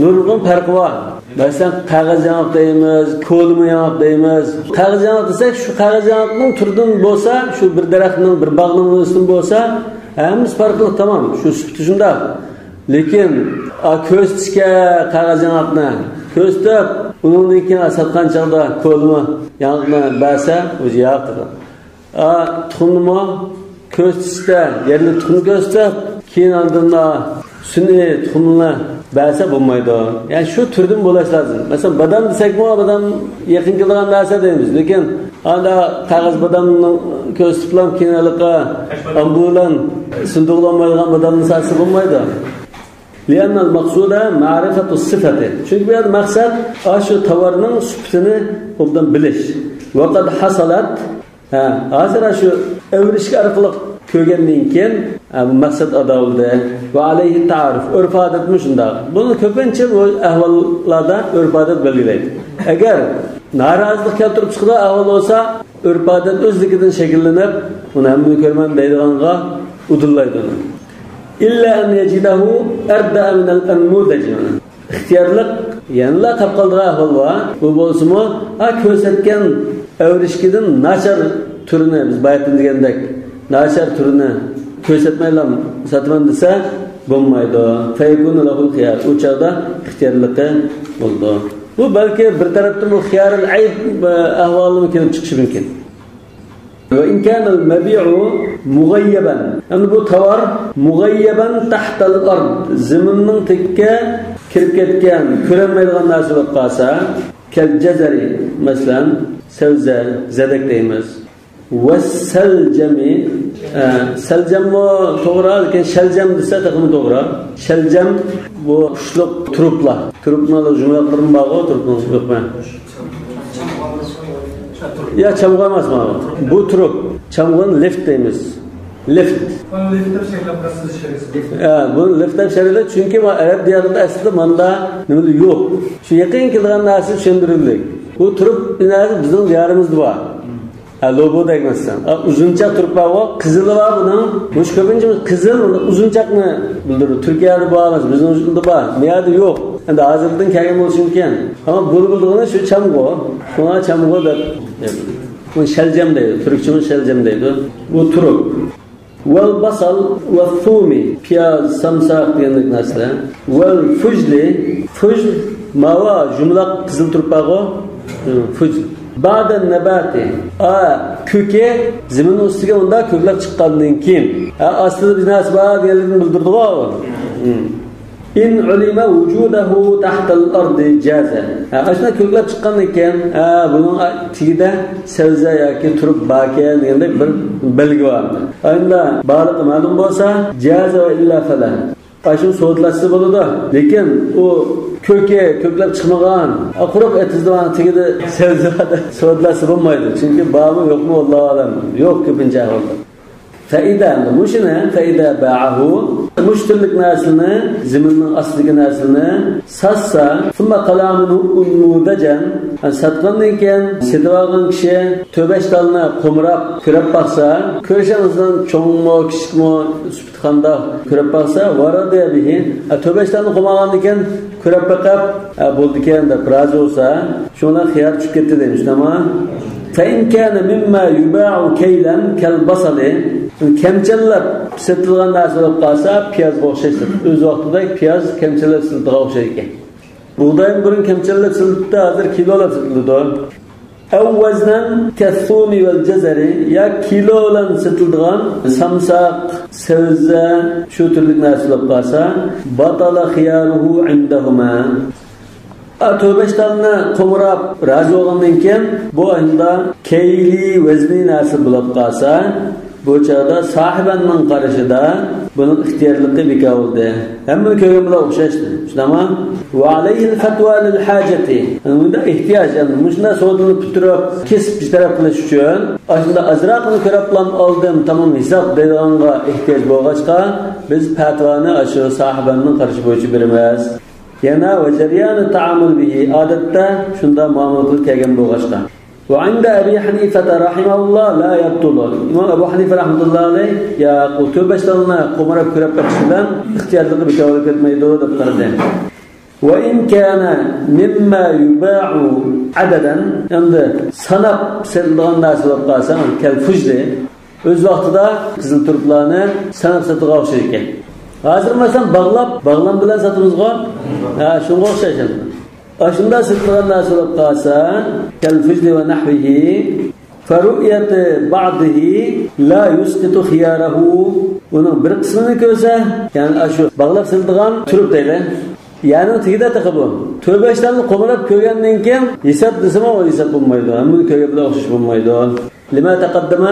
نۇرغۇن پەرقى بار. مەسىلەن، قەغەز ياڭاق دەيمىز، كولىما ياڭاق دەيمىز. قەغەز ياڭاق دېسەك، شۇ قەغەز ياڭاقنىڭ تۈرىدىن بولسا، شۇ بىر دەرەخنىڭ، بىر باغنىڭ مېۋىسىدىن بولسا، ھەممىسى پەرقلىق، تامام. شۇ سۈپىتى شۇنداق. لېكىن، ئا، كۆرسىتىشكە قەغەز ياڭاقنى كۆرسىتىپ، ئۇنىڭدىن كېيىن ساتقان چاغدا كولىما ياڭاقنى بەرسە، ئۇ ياق دەيدۇ. ئا، تۇخۇمنىمۇ كۆرسىتىشتە، يەرلىك تۇخۇمنى كۆرسىتىپ، كېيىن ئاندىن سۈنئىي تۇخۇمنى بەرسە بولمايدۇ. يەنى شۇ تۈردىن بولۇش لازىم. مەسىلەن، بادام دېسەكمۇ، بادام يېقىن كېلىدىغان نەرسە دەيمىز. لېكىن ئاندا قەغەز بادامنى كۆرسىتىپلا، كېيىن ھېلىقى ئامبۇلان سۇندۇقلانمايدىغان بادامنى ساتسا بولمايدۇ. لأن المقصود معرفة الصفة. چۈنكى بۇ يەردە مەقسەت ئاشۇ تاۋارنىڭ سۈپىتىنى ئوبدان بىلىش. وقد حصلت. ھە، ھازىر شۇ ئەۋرىشكە ئارقىلىق كۆرگەندىن كېيىن، ھە، بۇ مەقسەت ئادا بولدى. وعليه التعارف. ئۆرپ-ئادەتمۇ شۇنداق. بۇنى كۆپىنچە بۇ ئەھۋاللاردا ئۆرپ-ئادەت بەلگىلەيدۇ. ئەگەر نارازىلىق كەلتۈرۈپ چىقىدىغان ئەھۋال بولسا، ئۆرپ-ئادەت ئۆزلۈكىدىن شەكىللىنىپ، ئۇنى ھەممىنى كۆرىمەن دەيدىغانغا ئۇدۇللايدۇ. إلا أن يجده أردأ من الأنموذج. ئىختىيارلىق يەنىلا قاپ قالىدىغان ئەھۋال بار. بۇ بولسىمۇ، ھا، كۆرسەتكەن ئەۋرىشكىدىن ناچار تۈرىنى، بىز بايىقتىن دېگەندەك، ناچار تۈرىنى كۆرسەتمەيلا ساتىمەن دېسە، بولمايدۇ. فيكون له الخيار. ئۇ چاغدا ئىختىيارلىقى بولىدۇ. بۇ بەلكى بىر تەرەپتىن بۇ خىيارىل ئەيب، ئە، ئەھۋالىمۇ كېلىپ چىقىشى مۇمكىن. وإن كان المبيع مغيبا. يەنى بۇ تاۋار مۇغەييەبەن تەھتەل ئارد، زېمىننىڭ تېگىگە كىرىپ كەتكەن، كۆرۈنمەيدىغان نەرسە بولۇپ قالسا، كەل جەزەرى، مەسىلەن، سەۋزە، زەدەك دەيمىز. ۋەسسەلجەمى، ئە، سەلجەممۇ توغرا، لېكىن شەلجەم دېسە تېخىمۇ توغرا. شەلجەم بۇ قۇشلۇق تۇرۇپلار. تۇرۇپنىڭ جۇملىلىرىمۇ بارغۇ، تۇرۇپنىڭ يوقمۇ؟ يا، چامغۇر ئەمەس مانا. بۇ تۇرۇپ. چامغۇرنى لىفت دەيمىز. لىفت. بۇنى لىفت دەپ شەرھلەپ بېرىسىز، شەرھلەپ. يا، بۇنى لىفت دەپ شەرھلەپ، چۈنكى ما ئەرەب دىيارىدا ئەسلىدە ماندا نېمىلا يوق. شۇ يېقىن كېلىدىغان نەرسە چۈشەندۈرۈلدى. بۇ تۇرۇپ بىناسى بىزنىڭ دىيارىمىزدا بار. ھە، لوبو دەيمەن سەن. ھە، ئۇزۇنچاق تۇرۇپ بارغۇ، قىزىلى بار بۇنىڭ. مۇشۇ كۆپىنچە قىزىل ئۇزۇنچاقنى بىلدۈرىدۇ. تۈركىيەدە بار ئەمەس، بىزنىڭ يۇرتىمىزدا بار. مەيەردە يوق. ئەمدى ھازىرقىدىن كەلگەن بولۇشى مۇمكىن. ئەمما بۇنى بىلىدىغىنى شۇ چامغۇر. شۇڭا چامغۇر دەپ. بۇنى شەلجەم دەيدۇ. تۈركچىمۇ شەلجەم دەيدۇ. بۇ تۇرۇپ. والبصل والثوم، پىياز، سامساق دېگەندەك نەرسىلەر. والفجل، فجل، ماۋۇ يۇمىلاق قىزىل تۇرۇپ بارغۇ، فجل. بعد النبات، ئا، كۆكى زېمىن ئۈستىگە ئۇنداق كۆكلەپ چىققاندىن كېيىن، ئا، ئاستىدا بىر نەرسە بار دېگەنلىكنى بىلدۈرىدىغۇ. إن علم وجوده تحت الأرض جاز. ھە، ئاشۇنداق كۆكلەپ چىققاندىن كېيىن، ھە، بۇنىڭ تېگىدە سەۋزە ياكى تۇرۇپ باركەن دېگەندەك بىر بەلگە بار. ئەمدى بارلىقى مەلۇم بولسا، جاز، وإلا فلا. ئاشۇ سودىلاشسا بولىدۇ. لېكىن ئۇ كۆكى كۆكلەپ چىقمىغان، ئا، قۇرۇق ئېتىزدا تېگىدە سەۋزە بار دەپ سودىلاشسا بولمايدۇ. چۈنكى بارمۇ يوقمۇ، ۋاللاھۇ ئەلەم. يوق كۆپىنچە ئەھۋالدا. فإذا، مۇشۇنى، فإذا باعه، مۇشۇ تۈرلۈك نەرسىنى، زېمىننىڭ ئاستىدىكى نەرسىنى ساتسا، ثم قلع منه أنموذجا، ساتقاندىن كېيىن سېتىۋالغان كىشى تۆت-بەش تالنى قومراپ كۆرۈپ باقسا، كۆرۈشىڭىزدىن چوڭمۇ، كىچىكمۇ، سۈپىتى قانداق كۆرۈپ باقسا، ورضي به، تۆت-بەش تالنى قومالغاندىن كېيىن كۆرۈپ بېقىپ، ھە، بولىدىكەن دەپ رازى بولسا، شۇڭا خىيار چۈشۈپ كەتتى دەيمىز، تامام. فإن كان مما يباع كيلا كالبصل، كەمچەللەپ سېتىلغان نەرسە بولۇپ قالسا، پىيازغا ئوخشاش سېتىلىدۇ. ئۆز ۋاقتىدا پىياز كەمچەللەپ سېتىلىدىغان ئوخشايدىكەن. بۇغداينى بۇرۇن كەمچەللەپ سېتىلىدى، ھازىر كىلولاپ سېتىلىدۇ. أو وزنا كالثوم والجزر، يا كىلو بىلەن سېتىلىدىغان سامساق، سەۋزە، شۇ تۈرلۈك نەرسە بولۇپ قالسا، بطل خياره عندهما. ئا، تۆت-بەش تالنى قومراپ رازى بولغاندىن كېيىن، بۇ ئاينىدا كەيلى ۋەزنى نەرسە بولۇپ قالسا، بۇ چاغدا ساھىبەننىڭ قارىشىدا بۇنىڭ ئىختىيارلىقى بىكار بولدى. ھەممىنى كۆرگەن بىلەن ئوخشاشتى. شۇنداقمۇ؟ وعليه الفتوى للحاجة. ئەمدى ئېھتىياج، يەنى مۇشۇنداق سودىنى پۈتتۈرۈپ، كېسىپ بىر تەرەپ قىلىش ئۈچۈن، ئاشۇنداق ئازراقلا كۆرۈپلا ئالدىم، تامام ھېساب دەيدىغانغا ئېھتىياج بولغاچقا، بىز پەتىۋانى ئاشۇ ساھىبەننىڭ قارىشى بويىچە بېرىمىز. يەنە وجريان التعامل به، ئادەتتە شۇنداق مۇئامىلە قىلىپ كەلگەن بولغاچقا. وعند أبي حنيفة رحمه الله لا يبطل. ئىمام ئەبۇ ھەنىفە رەھمەتۇللاھى ئەلەيھ، ياق، ئۇ تۆت بەش تالنى قوماراپ كۆرۈپ بېقىش بىلەن ئىختىيارلىقى بىكارغا كەتمەيدۇ دەپ قارىدى. وإن كان مما يباع عددا، ئەمدى ساناپ سېتىلىدىغان نەرسە بولۇپ قالسا، كالفجل، ئۆز ۋاقتىدا قىزىل تۇرۇپلارنى ساناپ سېتىدىغان ئوخشايدىكەن. ھازىر مەسىلەن باغلاپ، باغلام بىلەن ساتىمىزغۇ؟ ھە، شۇنىڭغا ئوخشاش ئەمدى. ئاشۇنداق سېتىلىدىغان نەرسە بولۇپ قالسا، كالفجل ونحوه، فرؤية بعضه لا يسقط خياره، ئۇنىڭ بىر قىسمىنى كۆرسە، يەنى ئاشۇ باغلاپ سېتىلىدىغان تۇرۇپ دەيلى. يەنى تېگىدە تېخى بۇ. تۆت بەش تالنى قومالاپ كۆرگەندىن كېيىن ھېساب دېسىمۇ، ئۇ ھېساب بولمايدۇ. ھەممىنى كۆرگەن بىلەن ئوخشاش بولمايدۇ. لما تقدم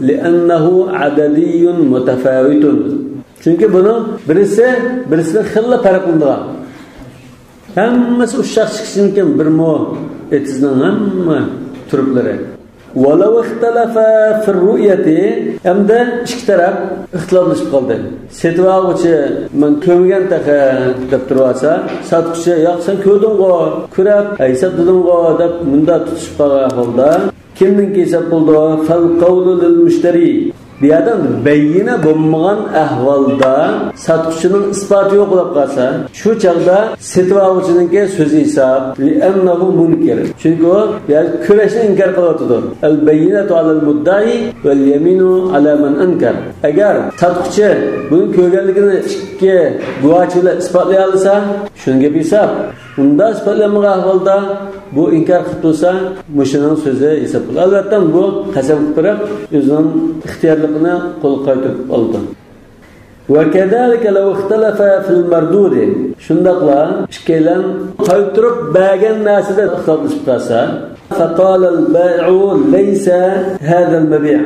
لأنه عددي متفاوت. چۈنكى بۇنىڭ بىرسى بىرسىدىن خېلىلا پەرقلىنىدىغان. ھەممىسى ئۇششاق چىقىشىدىن كېيىن بىرمۇ ئېتىزنىڭ ھەممە تۇرۇپلىرى. ولو اختلف في الرؤية، ھەمدە ئىككى تەرەپ ئىختىلاپلىشىپ قالدى. سېتىۋالغۇچى مەن كۆرمىگەن تېخى دەپ تۇرۇۋالسا، ساتقۇچى ياق سەن كۆردۈڭغۇ، كۆرەپ ھېسابلىدىڭغۇ دەپ مۇنداق تۇتۇشۇپ قالغان ھالدا كىمنىڭكى ھېساب بولىدۇ؟ فالقول للمشتري. بۇ يەردە بەييىنە بولمىغان ئەھۋالدا ساتقۇچىنىڭ ئىسپاتى يوق بولۇپ قالسا، شۇ چاغدا سېتىۋالغۇچىنىڭكى سۆزى ھېساب، لأنه منكر. چۈنكى ئۇ بۇ يەردە كۆرۈشنى ئىنكار قىلىۋاتىدۇ. البينة على المدعي واليمين على من أنكر. ئەگەر ساتقۇچى بۇنى كۆرگەنلىكىنى ئىككى گۇۋاھچى بىلەن ئىسپاتلىيالىسا، شۇنىڭ گېپى ھېساب. ئۇنداق ئىسپاتلانمىغان ئەھۋالدا بۇ ئىنكار قىلىپ تۇرسا، مۇشۇنىڭ سۆزى ھېساب بولىدۇ. ئەلۋەتتە، بۇ قەسەم قىلىپ بېرىپ، ئۆزىنىڭ ئىختىيارلىقىنى قولغا قايتۇرۇپ ئالىدۇ. وكذلك لو اختلف في المردود. شۇنداقلا ئىككىيلەن قايتۇرۇپ بەرگەن نەرسىدە ئىختىلاپلىشىپ قالسا، فقال البائع ليس هذا المبيع.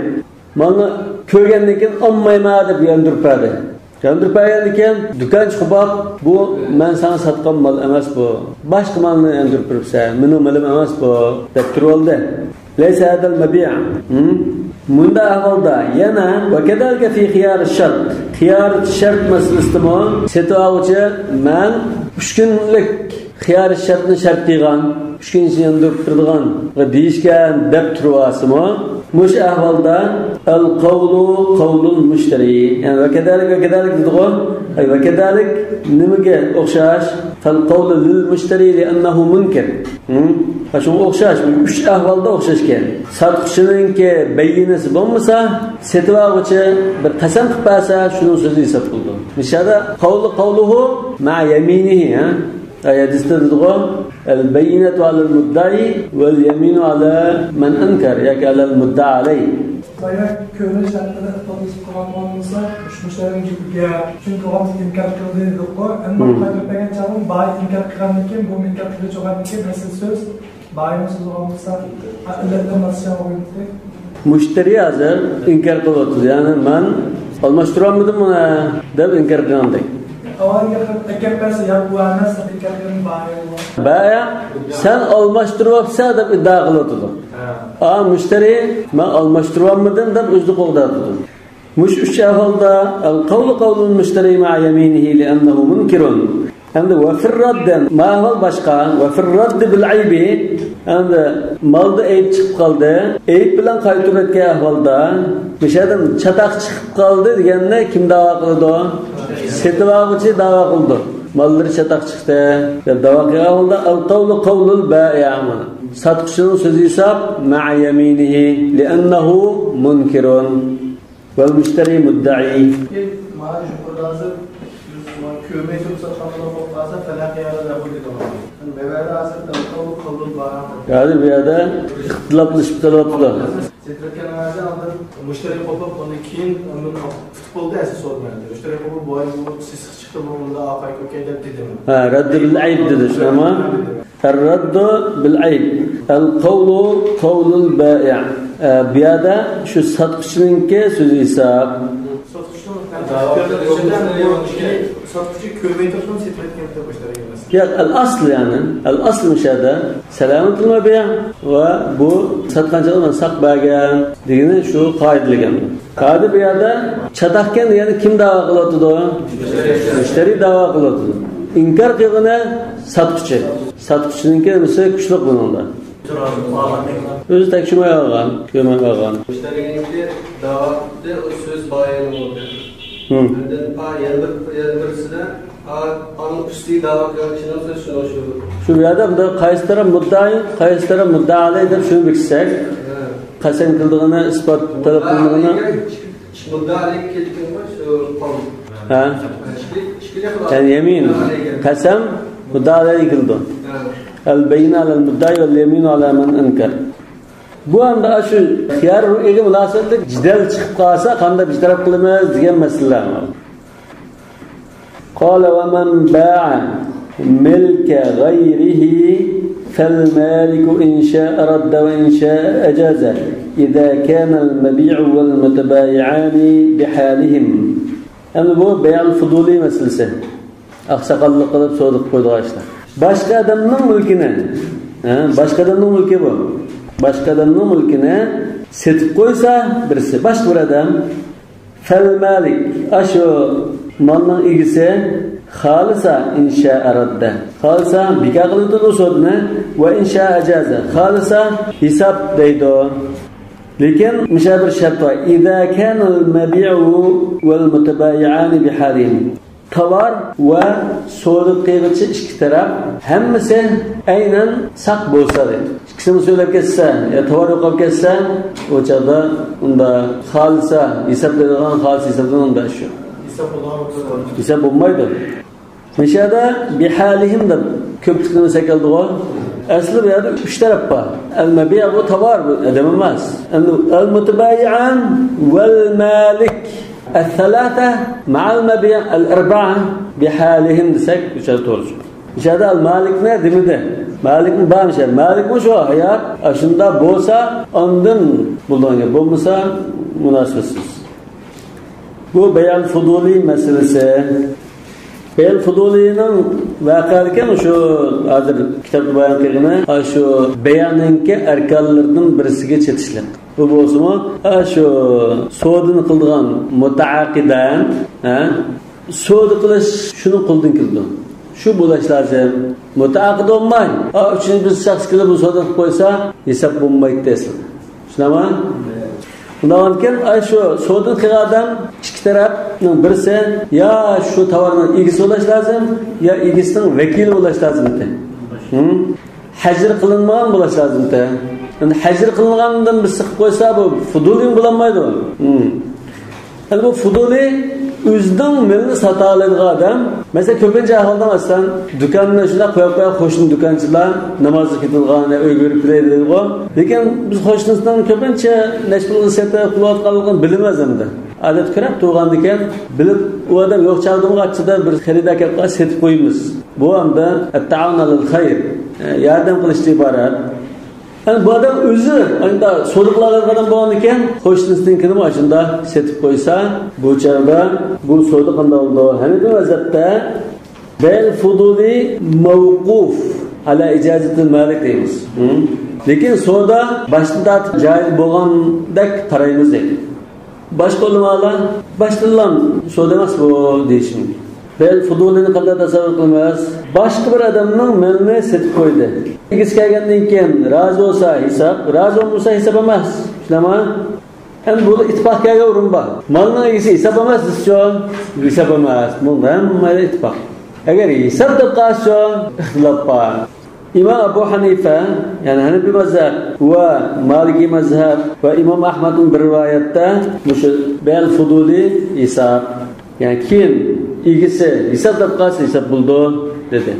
مانا كۆرگەندىن كېيىن ئالمايمەن دەپ ياندۇرۇپ بەردى. ياندۇرۇپ بەرگەندىن كېيىن دۇكانچى قوپاپ، بۇ مەن ساڭا ساتقان مال ئەمەس بۇ. باشقا مالنى ياندۇرۇپ بېرىپسەن، مېنىڭ مېلىم ئەمەس بۇ، دەپ تۇرۇۋالدى. ليس هذا المبيع. ھىم؟ مۇنداق ئەھۋالدا يەنە، وكذلك في خيار الشرط. خىيار شەرت مەسىلىسىدىمۇ سېتىۋالغۇچى مەن ئۈچ كۈنلۈك خىيار شەرتنى شەرت قىلغان، ئۈچ كۈن ئىچىدە ياندۇرۇپ بېرىدىغان دېيىشكەن دەپ تۇرۇۋالسىمۇ، مۇشۇ ئەھۋالدا القول قول المشتري. يەنى وكذلك، وكذلك دېدىغۇ. ئەي، وكذلك نېمىگە ئوخشاش؟ فالقول للمشتري لأنه منكر. ھىم؟ ھە، شۇڭا ئوخشاش. ئۈچ ئەھۋالدا ئوخشاشكەن. ساتقۇچىنىڭكى بەييىنىسى بولمىسا، سېتىۋالغۇچى بىر قەسەم قىلىپ بەرسە، شۇنىڭ سۆزى ھېساب قىلىدۇ. مۇشۇ يەردە قول قوله مع يمينه، ھە؟ ئايەتتە دېدىغۇ، البينة على المدعي واليمين على من أنكر ياكى على المدعى عليه. بايا كۆرۈنۈش ھەققىدە ئىختىلاپلىشىپ قالغان بولسا، مۇشۇ مۇشتەرىنىڭ گېپىگە، چۈنكى ئۇ ئىنكار قىلدى دېدۇققۇ، ئەمما مم. قايتۇرۇپ بەرگەن چاغدىن بايا ئىنكار قىلغاندىن كېيىن، بۇ ئىنكار قىلغۇچى بولغاندىن كېيىن ئەسلى سۆز بايىنىڭ سۆزى بولغان بولسا، ئىللەتلەر ماسلىشىدىغان بولۇپ كېتىدۇ. مۇشتەرى ھازىر ئىنكار قىلىۋاتىدۇ، يەنى مەن ئالماشتۇرالمىدىم بۇنى دەپ ئىنكار قىلغاندەك. ئەكەپ بەرسە ياق، بۇ ئەمەس دەپ ئىنكار قىلغان بايا. بايا سەن ئالماشتۇرۇۋاپسەن دەپ ئىددىئا قىلىۋاتىدۇ. ئا، مۇشتەرى مەن ئالماشتۇرۇۋالمىدىم دەپ ئۆزىنى قوغداۋاتىدۇ. مۇشۇ ئۈچ ئەھۋالدا القول قول المشتري مع يمينه لأنه منكر. ئەمدى وفي الرد، ما ئەھۋال باشقا. وفي الرد بالعيب، ئەمدى مالدا ئەيىب چىقىپ قالدى. ئەيىب بىلەن قايتۇرۇۋەتكەن ئەھۋالدا، مۇشۇ يەردىن چاتاق چىقىپ قالدى دېگەننى كىم داۋا قىلىدۇ؟ سېتىۋالغۇچى داۋا قىلىدۇ. ماللىرى چاتاق چىقتى دەپ داۋا قىلغان ئەھۋالدا القول قول البائع، ساتقۇچىنىڭ سۆزى ھېساب مع يمينه لأنه منكر. والمشتري مدعي. مانا يۇقىرىدا ھازىر بىز كۆرمەي تۇرۇپ ساتقان بولۇپ قالسا، فلا خيار له دېدى. مەۋەدە ھازىر قول قول البائع. ھازىر بۇ يەردە ئىختىلاپلىشىپ قېلىۋاتىدۇ. سېتىۋەتكەن ھازىر ئالدىن مۇشتەرى قوپۇپ، ئۇندىن كېيىن ئۇنى تۇتۇپ بولدى، ئەسلى سودا مەھەلدە. مۇشتەرى قوپۇپ، بۇ ئاي بۇ سېسىق چىقتى، بۇ ئۇنداق ئاقاي كۆكەي دەپ دېدىمۇ؟ ھە، رەددى بىل ئەيب دېدى، شۇنداقمۇ؟ الرد بالعيب. القول قول البائع. ئە، بۇ يەردە شۇ ساتقۇچىنىڭكى سۆزى ھېساب. ساتقۇچى كۆرمەي تۇرۇپلا سېتىۋەتكەن مۇشتەرى ئەمەس. ياق، ئەل ئەسل يەنى. ئەل ئەسل مۇشۇ يەردە سەلامەتۇل مەبىئ ۋە بۇ ساتقان چاغدا مەن ساق بەرگەن دېگىنى شۇ قائىدىلىگەن. ھازىر بۇ يەردە چاتاقكەن دېگەننى كىم داۋا قىلىۋاتىدۇ؟ مۇشتەرى داۋا قىلىۋاتىدۇ. ئىنكار قىلغىنى ساتقۇچى. ساتقۇچىنىڭكى نېمىسى كۈچلۈك بۇنىڭدا. ئۆزى تەكشۈرمەي قالغان، كۆرمەي قالغان. مۇشتەرىنىڭكى داۋا قىپتى، ئۇ سۆز بايان بولدى. ھىم. ئاندىن پا يەنە بىر، يەنە بىرسىدە، پا، پانىڭ ئۈستى داۋا قىلغان كىشىنىڭ سۆزى شۇنىڭ شۇ. شۇ يەردە بۇندا قايسى تەرەپ مۇددىئى، قايسى تەرەپ مۇددىئا ئەلەي دەپ شۇنى بېكىتسەك، ھە. قەسەم قىلىدىغىنى، ئىسپات تەلەپ قىلىدىغىنى. مۇددىئا ئەلەيگە كەلگەنمۇ شۇ قول؟ ھە. ئىككى، ئىككى خىل. يەنى يەمىن، قەسەم، مۇددىئا ئەلەيگە كېلىدۇ. ھە. ئەل بەينە ئەلەل مۇددەئى ۋەل يەمىنۇ ئەلا مەن ئەنكەر. بۇ ئەمدى شۇ خىيار رۇئيەگە مۇناسىۋەتلىك جېدەل چىقىپ قالسا، قانداق بىر تەرەپ قىلىمىز دېگەن مەسىلە. قال ومن باع ملك غيره فالمالك إن شاء رد وإن شاء أجاز إذا كان المبيع والمتبايعان بحالهم. ئەمدى بۇ بەيئۇل فۇدۇلى مەسىلىسى. ئاقساقاللىق قىلىپ سودا قىلىپ قويىدىغان ئىشلار. باشقا ئادەمنىڭ مۈلكىنى، ھە، باشقا ئادەمنىڭ مۈلكى بۇ. باشقا ئادەمنىڭ مۈلكىنى سېتىپ قويسا بىرسى، باشقا بىر ئادەم، فەل مالىك، ئاشۇ مالنىڭ ئىگىسى، خالىسا ئىن شاء رەددە، خالىسا بىكار قىلىدۇ ئۇ سودىنى، ۋە ئىن شاء ئەجازە، خالىسا ھېساب دەيدۇ. لېكىن مۇشۇ بىر شەرت بار. إذا كان المبيع والمتبايعان بحالهم. تاۋار ۋە سودا قىلغۇچى ئىككى تەرەپ ھەممىسى ئەينەن ساق بولسا دەيدۇ. ئىككىسىمۇ سۆزلەپ كەتسە يا تاۋار يوقاپ كەتسە، ئۇ چاغدا ئۇندا خالىسا ھېسابلىنىدىغان، خالىسا ھېسابلىنىدىغان شۇ. ھېساب بولمايدۇ. مۇشۇ يەردە بىھالىھىم دەپ كۆپلۈكنى مەسەل كەلدىغۇ. ئەسلى بۇ يەردە ئۈچ تەرەپ بار. ئەل مەبىئ بۇ تاۋار، بۇ ئادەم ئەمەس. ئەمدى ئەل مۇتەبايىئان ۋەل مالىك. ئەس سەلاسە مەئەل مەبىئ ئەل ئەربەئە بىھالىھىم دېسەك، بۇ يەردە توغرا چىقىدۇ. مۇشۇ يەردە ئەل مالىكنى دېمىدى. مالىكمۇ بار مۇشۇ يەردە. مالىكمۇ شۇ ھايات. ئاشۇنداق بولسا، ئاندىن بولىدىغان گەپ. بولمىسا، مۇناسىۋەتسىز. بۇ بەيئۇل فۇدۇلى مەسىلىسى. بەيئۇل فۇدۇلىنىڭ ۋەقەلىكى شۇ ھازىر كىتابتا بايان قىلغىنى، شۇ بەيئنىڭكى ئەركانلىرىدىن بىرسىگە چېتىشلىق. بۇ بولسىمۇ، شۇ سودىنى قىلىدىغان مۇتەئاقىدان، ھە؟ سودا قىلىش شۇنىڭ قولىدىن كېلىدۇ. شۇ بولۇش لازىم. مۇتەئاقىد بولماي، ئا، ئۈچىنچى بىر شەخس كېلىپ بۇ سودىنى قىلىپ قويسا، ھېساب بولمايتتى ئەسلىدە. چۈشىنەمۇ؟ ئۇنداق بولغاندىكىن، ئاي، شۇ سودىنى قىلغان ئادەم ئىككى تەرەپنىڭ بىرسى يا شۇ تاۋارنىڭ ئىگىسى بولۇش لازىم، يا ئىگىسىنىڭ ۋەكىلى بولۇش لازىم ئىدى. ھە؟ ھەجىر قىلىنمىغان بولۇش لازىمتى. ئەمدى ھەجىر قىلىنغاندىن بىر سىقىپ قويسا، بۇ فۇدۇلىمۇ بولالمايدۇ. ھىم. ئەمدى بۇ فۇدۇلى ئۆزىنىڭ مېلىنى ساتالايدىغان ئادەم. مەسىلەن، كۆپىنچە ئەھۋالدا، مەسىلەن، دۇكاننى شۇنداق قويۇپ قويغان قوشنا دۇكانچىلار، نامازغا كېتىدىغان يا ئۆيگە بېرىپ كېلەي دەيدىغۇ. لېكىن بىز قوشنىسىنىڭ كۆپىنچە نەچچە پۇلغا سېتىپ قىلىۋاتقانلىقىنى بىلمەيمىز ئەمدى. ئادەتتە كۆرۈپ تۇرغاندىكىن، بىلىپ، ئۇ ئادەم يوق چاغدىمۇ ئاچچىدا بىر خېرىدار كەپ قالسا سېتىپ قويىمىز. بۇ ئەمدى ئەتتەئاۋۇن ئەلەل خەير، ياردەم قىلىشتىن ئىبارەت. يەنى بۇ ئادەم ئۆزى ئەمدى سودا قىلالىغان ئادەم بولغاندىكىن، قوشنىسىنىڭكىنىمۇ ئاشۇنداق سېتىپ قويسا، بۇ چاغدا بۇ سودا قانداق بولىدۇ؟ ھەنەفىي مەزھەپتە بەيئۇل فۇدۇلى مەۋقۇف ئەلا ئىجازەتىل مالىك دەيمىز. ھىم؟ لېكىن سودا باشتىن تارتىپ جايىز بولغاندەك قارايمىز دەيدۇ. باشقا ئۆلىمالار باشتىنلا سودا ئەمەس بۇ دېيىشى مۇمكىن. بەيئۇل فۇدۇلىنى قانداق تەسەۋۋۇر قىلىمىز؟ باشقا بىر ئادەمنىڭ مېلىنى سېتىپ قويدى. ئىگىسى كەلگەندىن كېيىن رازى بولسا ھېساب، رازى بولمىسا ھېساب ئەمەس. چۈشىنەمۇ؟ ئەمدى بۇدا ئىتتىپاق كەلگەن ئورۇن بار. مالنىڭ ئىگىسى ھېساب ئەمەس دېسىچۇ؟ ھېساب ئەمەس. بۇنىڭدا ھەممە ئىتتىپاق. ئەگەر ھېساب دەپ قالسىچۇ؟ ئىختىلاپ بار. ئىمام ئەبۇ ھەنىفە، يەنى ھەنەفىي مەزھەپ ۋە مالىكىي مەزھەپ ۋە ئىمام ئەھمەدنىڭ بىر رىۋايەتتە مۇشۇ بەيئۇل فۇدۇلى ھېساب، يەنى كېيىن ئىگىسى ھېساب دەپ قالسا ھېساب بولىدۇ دېدى.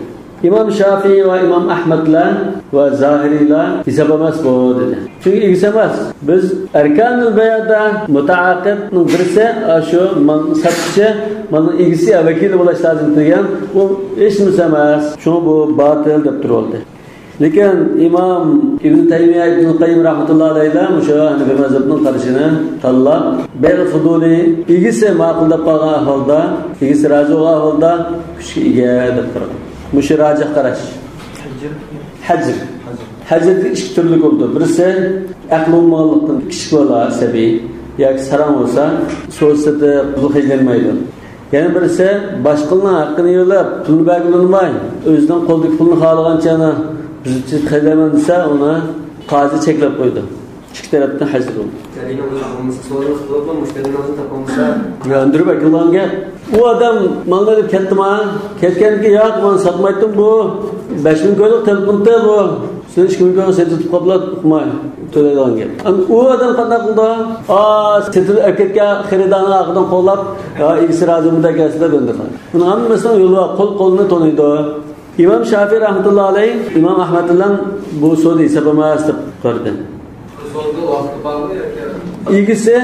ئىمام شافىئىي ۋە ئىمام ئەھمەدلەر ۋە زاھىرىيلار ھېساب ئەمەس بۇ دېدى. چۈنكى ئىگىسى ئەمەس. بىز ئەركانۇل بەيئدە مۇتەئاقىدنىڭ بىرسى، ئاشۇ مال ساتقۇچى، مالنىڭ ئىگىسى يا ۋەكىلى بولۇش لازىم دېگەن، بۇ ھېچنېمىسى ئەمەس. شۇڭا بۇ باتىل دەپ تۇرۇۋالدى. لېكىن ئىمام ئىبن تەيمىيە، ئىبن قەييىم رەھمەتۇللاھى ئەلەيھىلەر مۇشۇ ھەنەفىي مەزھەپنىڭ قارىشىنى تاللاپ، بەيئۇل فۇدۇلى ئىگىسى ماقۇل دەپ قالغان ئەھۋالدا، ئىگىسى رازى بولغان ئەھۋالدا كۈچكە ئىگە دەپ قارىغان. مۇشۇ راجىھ قاراش. ھەجىر. ھەجىر. ھەجىر ئىككى تۈرلۈك بولىدۇ. بىرسى ئەقلى بولمىغانلىقتىن، كىچىك بالا، سەبىي ياكى ساراڭ بولسا، سودا سېتىپ پۇل خەجلەنمەيدۇ. يەنە بىرسى باشقىلارنىڭ ھەققىنى يۆلەپ، پۇلنى بەرگىلى ئۇنىماي، ئۆزىنىڭ قولىدىكى پۇلنى خالىغانچە يەنە زىچ خەجلەيمەن دېسە، ئۇنى قازى چەكلەپ قويىدۇ. ئىككى تەرەپتىن ھەجىر بولىدۇ. مۇشتەرىنىڭ ئۆزى تاپالمىسا، سودىنىڭ ئۆزىنى تاپالمىسا. ياندۇرۇپ ئەكېلىدىغان گەپ. ئۇ ئادەم مالنى ئېلىپ كەتتىما؟ كەتكەندىن كېيىن، ياق، مەن ساتمايتتىم، بۇ بەش مىڭ كويلۇق تېلېفونتى بۇ. سىلەر ئىككى مىڭ كويغا سېتىپ قاپلا ئۇقماي تۆلەيدىغان گەپ. ئەمدى ئۇ ئادەم قانداق قىلىدۇ؟ ئا، سېتىپ ئەكەتكەن خېرىدارنىڭ ئارقىدىن قوغلاپ، يا ئىگىسى رازىمۇ دەپ كەلسىلە دۆندۈرىدۇ. بۇنىڭ ھەممىسىنىڭ يولى بار، قۇل قۇلنى تونۇيدۇ. ئىمام شافىئى رەھمەتۇللا ئەلەيھ، ئىمام ئەھمەد بىلەن بۇ سودا ھېساب ئەمەس دەپ قارىدى. سودا ۋاقتى بارمۇ ياكى؟ ئىگىسى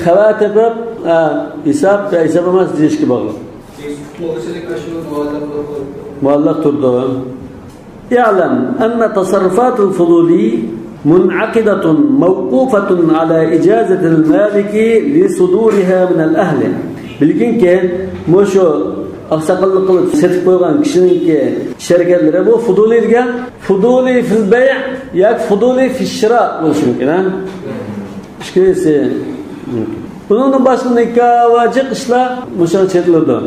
خەۋەر تېپىپ، ھە، ھېساب، ھېساب ئەمەس دېيىشكە باغلىق. ئىگىسى كۈتۈپ بولغۇچىلىك ئاشۇ مۇئەللەق تۇرىدۇ. مۇئەللەق تۇرىدۇ. اعلم أن تصرفات الفضولي منعقدة موقوفة على إجازة المالك لصدورها من الأهل. بىلگىنكى، مۇشۇ ئاقساقاللىق قىلىپ سېتىپ قويغان كىشىنىڭكى ئىش ھەرىكەتلىرى، بۇ فۇدۇلى دېگەن، فۇدۇلى فىل بەيئ ياكى فۇدۇلى فىش شىرا بولۇشى مۇمكىن، ھە؟ ئىككىلىسى مۇمكىن. بۇنىڭدىن باشقا نىكاھ ۋە جىق ئىشلار مۇشۇغا چېتىلىدۇ.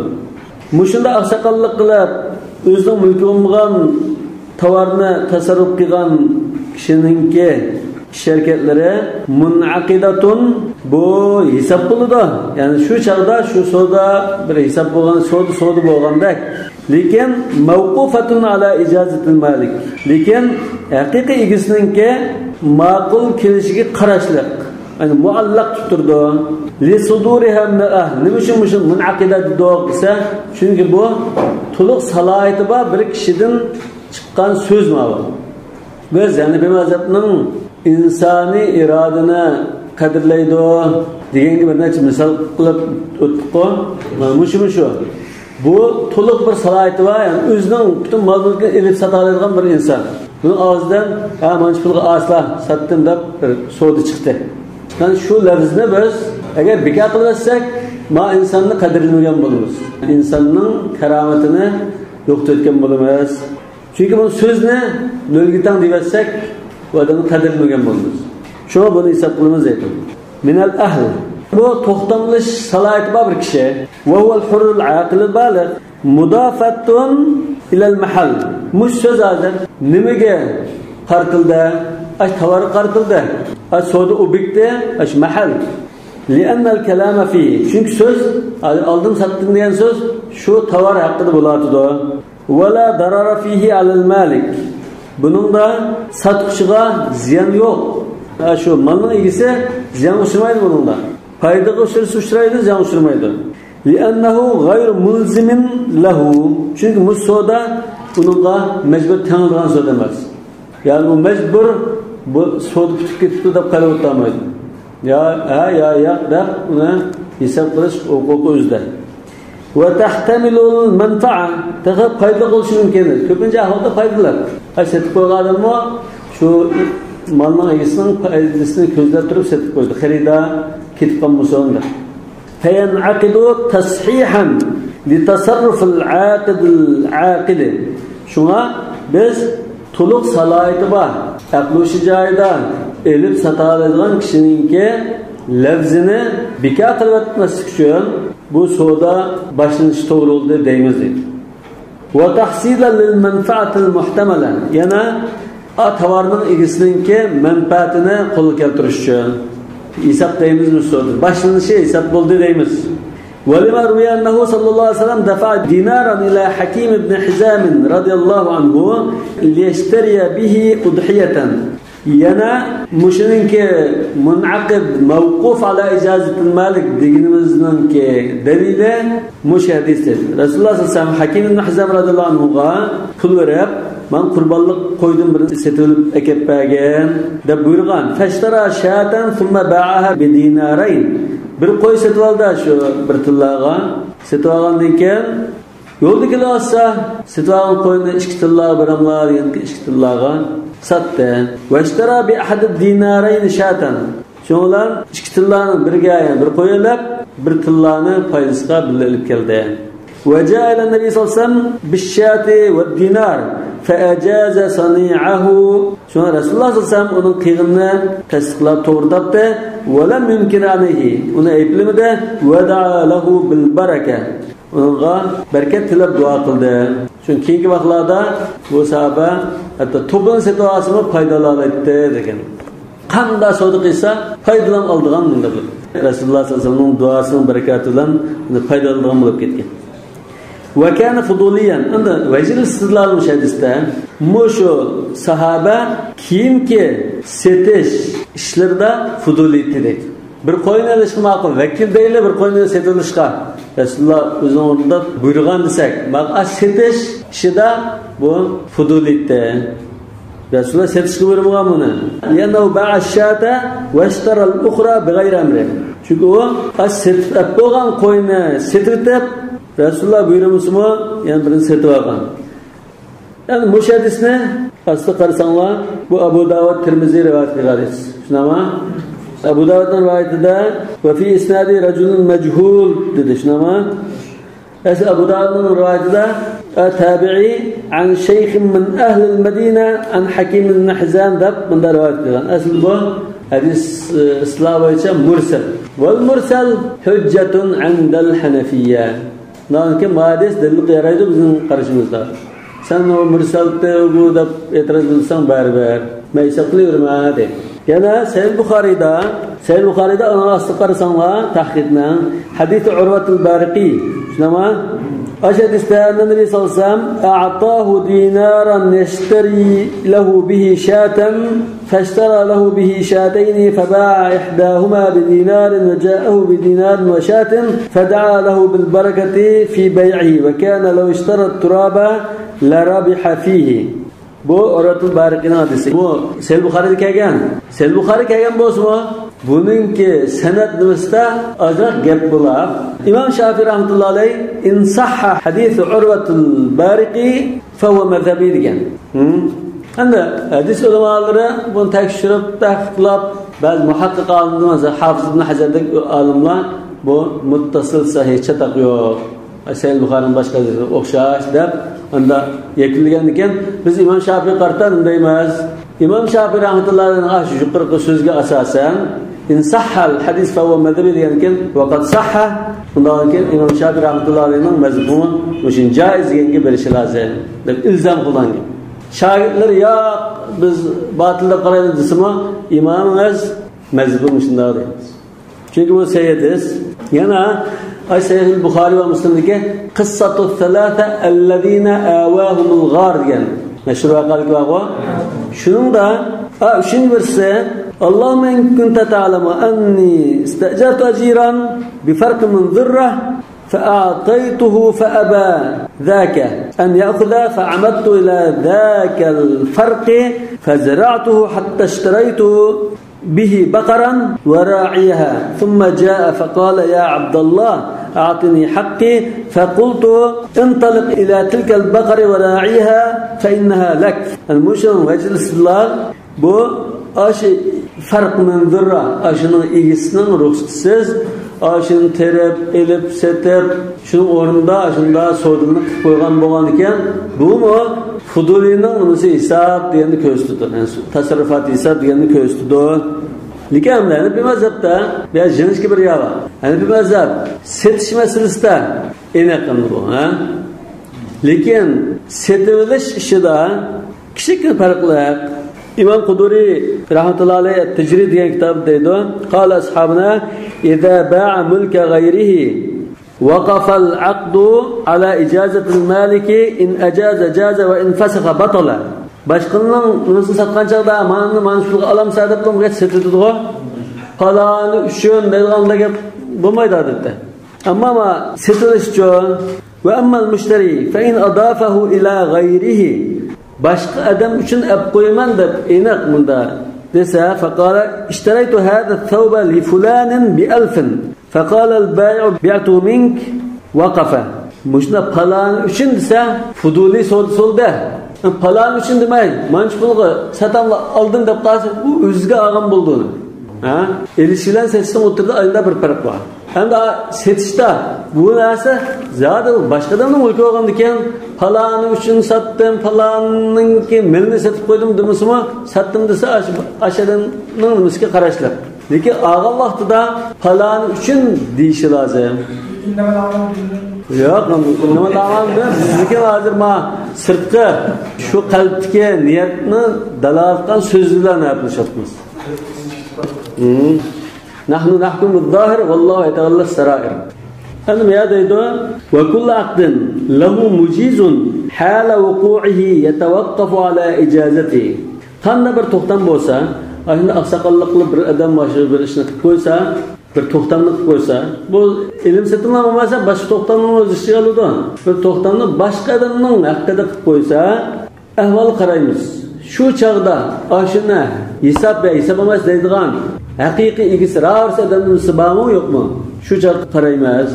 مۇشۇنداق ئاقساقاللىق قىلىپ، ئۆزىنىڭ مۈلكى بولمىغان تاۋارنى تەسەررۇپ قىلغان كىشىنىڭكى ئىش ھەرىكەتلىرى مۇنئەقىدەتۇن، بۇ ھېساب بولىدۇ. يەنى شۇ چاغدا شۇ سودا بىر ھېساب بولغان، سودا، سودا بولغاندەك. لېكىن مەۋقۇفەتۇن ئالا ئىجازەتىل مالىك. لېكىن ھەقىقىي ئىگىسىنىڭكى ماقۇل كېلىشىگە قاراشلىق. يەنى مۇئەللەق تۇتۇپ تۇرىدۇ. لىسۇدۇرىھا مىنەل ئەھل. نېمە ئۈچۈن مۇشۇ مۇنئەقىدە دېدۇق دېسە، چۈنكى بۇ تولۇق سالاھىيىتى بار بىر كىشىدىن چىققان سۆز ماۋۇ. بىز، يەنى بىر مەزھەپنىڭ ئىنسانىي ئىرادىنى قەدىرلەيدۇ دېگەنگە بىر نەچچە مىسال قىلىپ ئۆتتۇققۇ. مانا مۇشۇ، مۇشۇ. بۇ تولۇق بىر سالاھىيىتى بار، يەنى ئۆزىنىڭ پۈتۈن مال-مۈلكىنى ئېلىپ ساتالايدىغان بىر ئىنسان. بۇنىڭ ئاغزىدىن، ھە، مانچە پۇلغا ئاسلا ساتتىم دەپ بىر سودا چىقتى. يەنى شۇ لەفزنى بىز ئەگەر بىكار قىلىۋەتسەك، ما ئىنساننى قەدىرلىمىگەن بولىمىز. ئىنساننىڭ كارامىتىنى يوقىتىۋەتكەن بولىمىز. چۈنكى بۇ سۆزنى نۆلگە تەڭ دېيىۋەتسەك، بۇ ئادەمنى قەدىرلىمىگەن بولىمىز. شۇڭا بۇنى ھېساب قىلىمىز دەيدۇ. مىنەل ئەھل. بۇ توختاملىشىش سالاھىيىتى بار بىر كىشى. ۋەھۇۋەل ھۇررۇل ئاقىلۇل بالىغ. مۇدافەتۇن ئىلەل مەھەل. مۇشۇ سۆز ھازىر نېمىگە قارىتىلدى؟ ئاش تاۋارغا قارىتىلدى. ئاش سودا ئوبيېكتى، ئاش مەھەل. لىئەننەل كەلامە فىھى. چۈنكى سۆز، ئالدىم ساتتىم دېگەن سۆز شۇ تاۋار ھەققىدە بولاتىدۇ. ۋەلا دارارە فىھى ئەلەل مالىك. بۇنىڭدا ساتقۇچىغا زىيان يوق. ھە، شۇ مالنىڭ ئىگىسى زىيانغا ئۇچرىمايدۇ بۇنىڭدا. پايدىغا ئۇچرىسا ئۇچرايدۇ، زىيانغا ئۇچرىمايدۇ. لىئەننەھۇ غەيرۇ مۇلزىمىن لەھۇ. چۈنكى بۇ سودا ئۇنىڭغا مەجبۇر تەڭلىدىغان سودا ئەمەس. يەنى ئۇ مەجبۇر بۇ سودا پۈتۈپ كېتىپتۇ دەپ قاراپ ئولتۇرمايدۇ. يا ھە، يا ياق دەپ ئۇنى ھېساب قىلىش ھوقۇقى ئۆزىدە. ۋە تەھتەمىلۇل مەنپەئە، تېخى پايدىلىق بولۇشى مۇمكىن. كۆپىنچە ئەھۋالدا پايدىلىق. ھە، سېتىپ قويغان ئادەممۇ شۇ مالنىڭ ئىگىسىنىڭ پايدىسىنى كۆزلەپ تۇرۇپ سېتىپ قويدى. خېرىدار كېتىپ قالمىسۇن دەپ. فينعقد تصحيحا لتصرف العاقد العاقل. شۇڭا بىز تولۇق سالاھىيىتى بار، ئەقلى ھوشى جايىدا ئېلىپ ساتالايدىغان كىشىنىڭكى لەۋزىنى بىكار قىلىۋەتمەسلىك ئۈچۈن بۇ سودا باشلىنىشى توغرا بولدى دەيمىز دەيدۇ. ۋە تەھسىلەن لىل مەنپەئەتىل مۇھتەمەلە. يەنە ئا تاۋارنىڭ ئىگىسىنىڭكى مەنپەئەتىنى قولغا كەلتۈرۈش ئۈچۈن ھېساب دەيمىز، باشلىنىشى ھېساب بولدى دەيمىز. ولما روي أنه صلى الله عليه وسلم دفع دينارا إلى حكيم بن حزام رضي الله عنه ليشتري به أضحية. يەنە مۇشۇنىڭكى مۇنئەقىد، مەۋقۇف ئالا ئىجازىتىل مالىك دېگىنىمىزنىڭكى دەلىلى مۇشۇ ھەدىستىن. رەسۇلۇللاھ سەللەللاھۇ ئەلەيھى ۋەسەللەم ھەكىم ئىبن ھىزام رەزىيەللاھۇ ئەنھۇغا پۇل بېرىپ، ماڭا قۇربانلىق قويدىن بىرنى سېتىۋېلىپ ئەكەپ بەرگىن دەپ بۇيرۇغان. فاشترى شاة ثم باعها بدينارين. بىر قوي سېتىۋالدى شۇ بىر تىللاغا. سېتىۋالغاندىن كېيىن يولدا كېلىۋاتسا، سېتىۋالغان قوينى ئىككى تىللاغا بېرىڭلار دېگەن، ئىككى تىللاغا ساتتى. واشترى بأحد الدينارين شاة. شۇنىڭ بىلەن ئىككى تىللانى بىرگە، يەنى بىر قوي ئېلىپ، بىر تىللانى پايدىسىغا بىللە ئېلىپ كەلدى. وجاء إلى النبي صلى الله عليه وسلم بالشاة والدينار فأجاز صنيعه. شۇڭا رەسۇلۇللاھ سەللەللاھۇ ئەلەيھى ۋەسەللەم ئۇنىڭ قىلغىنىنى تەستىقلاپ توغرا تاپتى. ولم ينكر عليه. ئۇنى ئەيىبلىمىدى. ودعا له بالبركة. ئۇنىڭغا بەرىكەت تىلەپ دۇئا قىلدى. چۈنكى كېيىنكى ۋاقىتلاردا بۇ ساھابە ھەتتا توپىنى سېتىۋالسىمۇ پايدىلالايتتى دېگەن. قانداق سودا قىلسا پايدىلىنىپ ئالىدىغان مۇنداق بىر. رەسۇلۇللاھ سەللەللاھۇ ئەلەيھى ۋەسەللەمنىڭ دۇئاسىنىڭ بەرىكاتى بىلەن پايدىلىنىدىغان بولۇپ كەتكەن. ۋە كانە فۇدۇلىيەن. ئەمدى ۋەجھىل ئىستىدلال مۇشۇ ھەدىستە مۇشۇ ساھابە كېيىنكى سېتىش ئىشلىرىدا فۇدۇلىيتتى دەيدۇ. بىر قوينى ئېلىشقا ماقۇل، ۋەكىل دەيلى بىر قوينى سېتىۋېلىشقا. رەسۇلۇللاھ ئۆزىنىڭ ئورنىدا بۇيرۇغان دېسەك، ماقۇل، سېتىش ئىشىدا بۇ فۇدۇلىيتتى. رەسۇلۇللاھ سېتىشقا بۇيرۇمىغان بۇنى. لأنه باع الشاة واشترى الأخرى بغير أمره. چۈنكى ئۇ ئاش سېتىپ ئەپ بولغان قوينى سېتىۋېتىپ، رەسۇلۇللاھ بۇيرۇمىسىمۇ يەنە بىرىنى سېتىۋالغان. يەنى مۇشۇ ھەدىسنى ئاستىغا قارىساڭلار، بۇ ئەبۇ داۋۇد، تىرمىزى رىۋايەت قىلغان ھەدىس. شۇنداقمۇ؟ ئەبۇ داۋۇدنىڭ رىۋايىتىدە، وفي إسناده رجل مجهول دېدى. شۇنداقمۇ؟ ئەسلى ئەبۇ داۋۇدنىڭ رىۋايىتىدە، التابعي عن شيخ من أهل المدينة عن حكيم بن حزام دەپ مۇنداق رىۋايەت قىلغان. ئەسلى بۇ ھەدىس، ئى، ئىستىلاھ بويىچە مۇرسەل. والمرسل حجة عند الحنفية. ئۇنىڭدىن كېيىن مۇھەددىس دەلىلگە يارايدۇ بىزنىڭ قارىشىمىزدا. سەن ئۇ مۇرسەلتى بۇ دەپ ئېتىراز قىلساڭ بەرىبىر. مەن ھېساب قىلىۋېرىمەن دەيدۇ. يەنە سەھىھ بۇخارىدا، سەھىھ بۇخارىدا ئۇنىڭ ئاستىغا قارىساڭلار، تەھقىقنىڭ ھەدىسى ئۇرۋەتۇل بارىقى. شۇنداقمۇ؟ ئاشۇ ھەدىستە ئەننە نەبىي سەللەللاھۇ ئەلەيھى ۋەسەللەم أعطاه دينارا يشتري له به شاة فاشترى له به شاتين فباع إحداهما بدينار وجاءه بدينار وشاة فدعا له بالبركة في بيعه وكان لو اشترى التراب لربح فيه. بۇ ئۇرۋەتۇل بارىقىنىڭ ھەدىسى. بۇ سەھىھ بۇخارىدا كەلگەن. سەھىھ بۇخارىدا كەلگەن بولسىمۇ، بۇنىڭكى سەنەد نېمىسىدە ئازراق گەپ بولا. ئىمام شافىئى رەھمەتۇللاھى ئەلەيھ، إن صح حديث عروة البارقي فهو مذهبي دېگەن. ھىم؟ ئەمدى ھەدىس ئۆلىمالىرى بۇنى تەكشۈرۈپ، تەھقىقلاپ، بەزى مۇھەققىق ئالىملار، مەسىلەن، ھافىز ئىبن ھەجەردەك ئالىملار بۇ مۇتتەسىل سەھىھ، چاتاق يوق، سەھىھ بۇخارىنىڭ باشقا ھەدىسىگە ئوخشاش دەپ ئاندا يەكۈنلىگەن ئىكەن. بىز ئىمام شافىئىگە قارىتا نېمە دەيمىز؟ ئىمام شافىئى رەھمەتۇللاھى ئەلەيھىنىڭ ئاشۇ يۇقىرىقى سۆزىگە ئاساسەن، إن صح الحديث فهو مذهبي دېگەندىن كېيىن، وقد صح، بۇنداقتىن كېيىن ئىمام شافىئى رەھمەتۇللاھى ئەلەيھىنىڭ مەزھىپىمۇ مۇشۇنى جائىز دېگەنگە بېرىشى لازىم دەپ ئىلزام قىلغان گەپ. شاگىرتلىرى ياق، بىز باتىل دەپ قارايمىز دېسىمۇ، ئىمامىڭىز مەزھىپى مۇشۇنداق دەيمىز. چۈنكى بۇ سەھىھ ھەدىس. يەنە ئاي سەھىھ بۇخارى ۋە مۇسلىمدىكى قىسسەتۇ سەلاسە ئەللەزىنە ئاۋاھۇمۇل غار دېگەن مەشھۇر ۋەقەلىك بارغۇ. شۇنىڭدا، ئا، ئۈچىنچى بىرسى، اللهم إن كنت تعلم أني استأجرت أجيرا بفرق من ذرة فأعطيته فأبى ذاك أن يأخذ فعمدت إلى ذاك الفرق فزرعته حتى اشتريت به بقرا وراعيها، ثم جاء فقال: يا عبد الله، أعطني حقي. فقلت: انطلق إلى تلك البقر وراعيها فإنها لك. يەنى مۇشۇنىڭ ۋەجھىل ئىستىدلال، بۇ ئاشۇ فەرق مەن زۇررە، ئاشۇنىڭ ئىگىسىنىڭ رۇخسىتىسىز ئاشۇنى تېرىپ، ئېلىپ، سېتىپ، شۇنىڭ ئورنىدا ئاشۇنداق سودىلىنى قىلىپ قويغان بولغانىكەن، بۇمۇ فۇدۇلىنىڭ نېمىسى ھېساب دېگەننى كۆرسىتىدۇ. يەنى تەسەررۇفات ھېساب دېگەننى كۆرسىتىدۇ. لېكىن ھەنەفىي مەزھەپتە بىر يېڭىشكە بىر يا بار. ھەنەفىي مەزھەپ سېتىش مەسىلىسىدە ئېنىق بۇ، ھە؟ لېكىن سېتىۋېلىش ئىشىدا كىچىككىنە پەرقلىق. ئىمام قۇدۇرى رەھمەتۇللاھى ئەلەيھى تەجرىد دېگەن كىتابىدا دەيدۇ، قال أصحابنا: إذا باع ملك غيره وقف العقد على إجازة المالك، إن أجاز جاز وإن فسخ بطل. باشقىنىڭ نېمىسىنى ساتقان چاغدا، مانا، مانا شۇنى ئالامسەن دەپ، بۇ گەپ سېتىلىدىغۇ. پالانى ئۈچۈن دەيدىغان گەپ بولمايدۇ ئادەتتە. ئەمما ما سېتىلىشچۇ؟ وأما المشتري فإن أضافه إلى غيره، باشقا ئادەم ئۈچۈن ئەپ قويىمەن دەپ ئېنىق مۇندا دېسە، فقال: اشتريت هذا الثوب لفلان بألف، فقال البائع: بعته منك، وقف. مۇشۇنداق پالانى ئۈچۈن دېسە، فۇدۇلى سودىسى بولدى. پالانى ئۈچۈن دېمەي، مانچە پۇلغا ساتاملا ئالدىم دەپ قالسا، ئۇ ئۆزىگە ئالغان بولدى ئۇنى. ھە؟ ئېلىش بىلەن سېتىشنىڭ ئوتتۇرىدا ئايرىم بىر پەرق بار. ئەمدى سېتىشتا بۇ نەرسە زادى باشقا ئادەمنىڭ مۈلكى بولغاندىكىن، پالانى ئۈچۈن ساتتىم، پالاننىڭكى مېلىنى سېتىپ قويدۇم دېمىسىمۇ، ساتتىم دېسە، ئاشۇ، ئاشۇ ئادەمنىڭ نېمىسىگە قاراشلىق. لېكىن ئالغان ۋاقتىدا پالانى ئۈچۈن دېيىشى لازىم. ياق، نېمە دەۋالدى؟ بىزنىڭكى ھازىر ما سىرتقى شۇ قەلبتىكى نىيەتنى دالالەت قىلغان سۆز بىلەن ھەپىلىشىۋاتىمىز. نحن نحكم بالظاهر والله يتولى السرائر. ئەمدى مۇيا دەيدۇ، وكل عقد له مجيز حال وقوعه يتوقف على إجازته. قانداق بىر توختام بولسا، ئاشۇنداق ئاقساقاللىق قىلىپ بىر ئادەم مانا شۇ بىر ئىشنى قىلىپ قويسا، بىر توختامنى قىلىپ قويسا، بۇ ئېلىم سېتىملا بولمىسا، باشقا توختامنىڭ ئۆز ئىچىگە ئالىدۇ. بىر توختامنى باشقا ئادەمنىڭ ھەققىدە قىلىپ قويسا، ئەھۋال قارايمىز. شۇ چاغدا ئاشۇنى ھېساب يا ھېساب ئەمەس دەيدىغان ھەقىقىي ئىگىسى، راۋىرىسى ئادەمنىڭ بارمۇ يوقمۇ؟ شۇ چاغدا قارايمىز.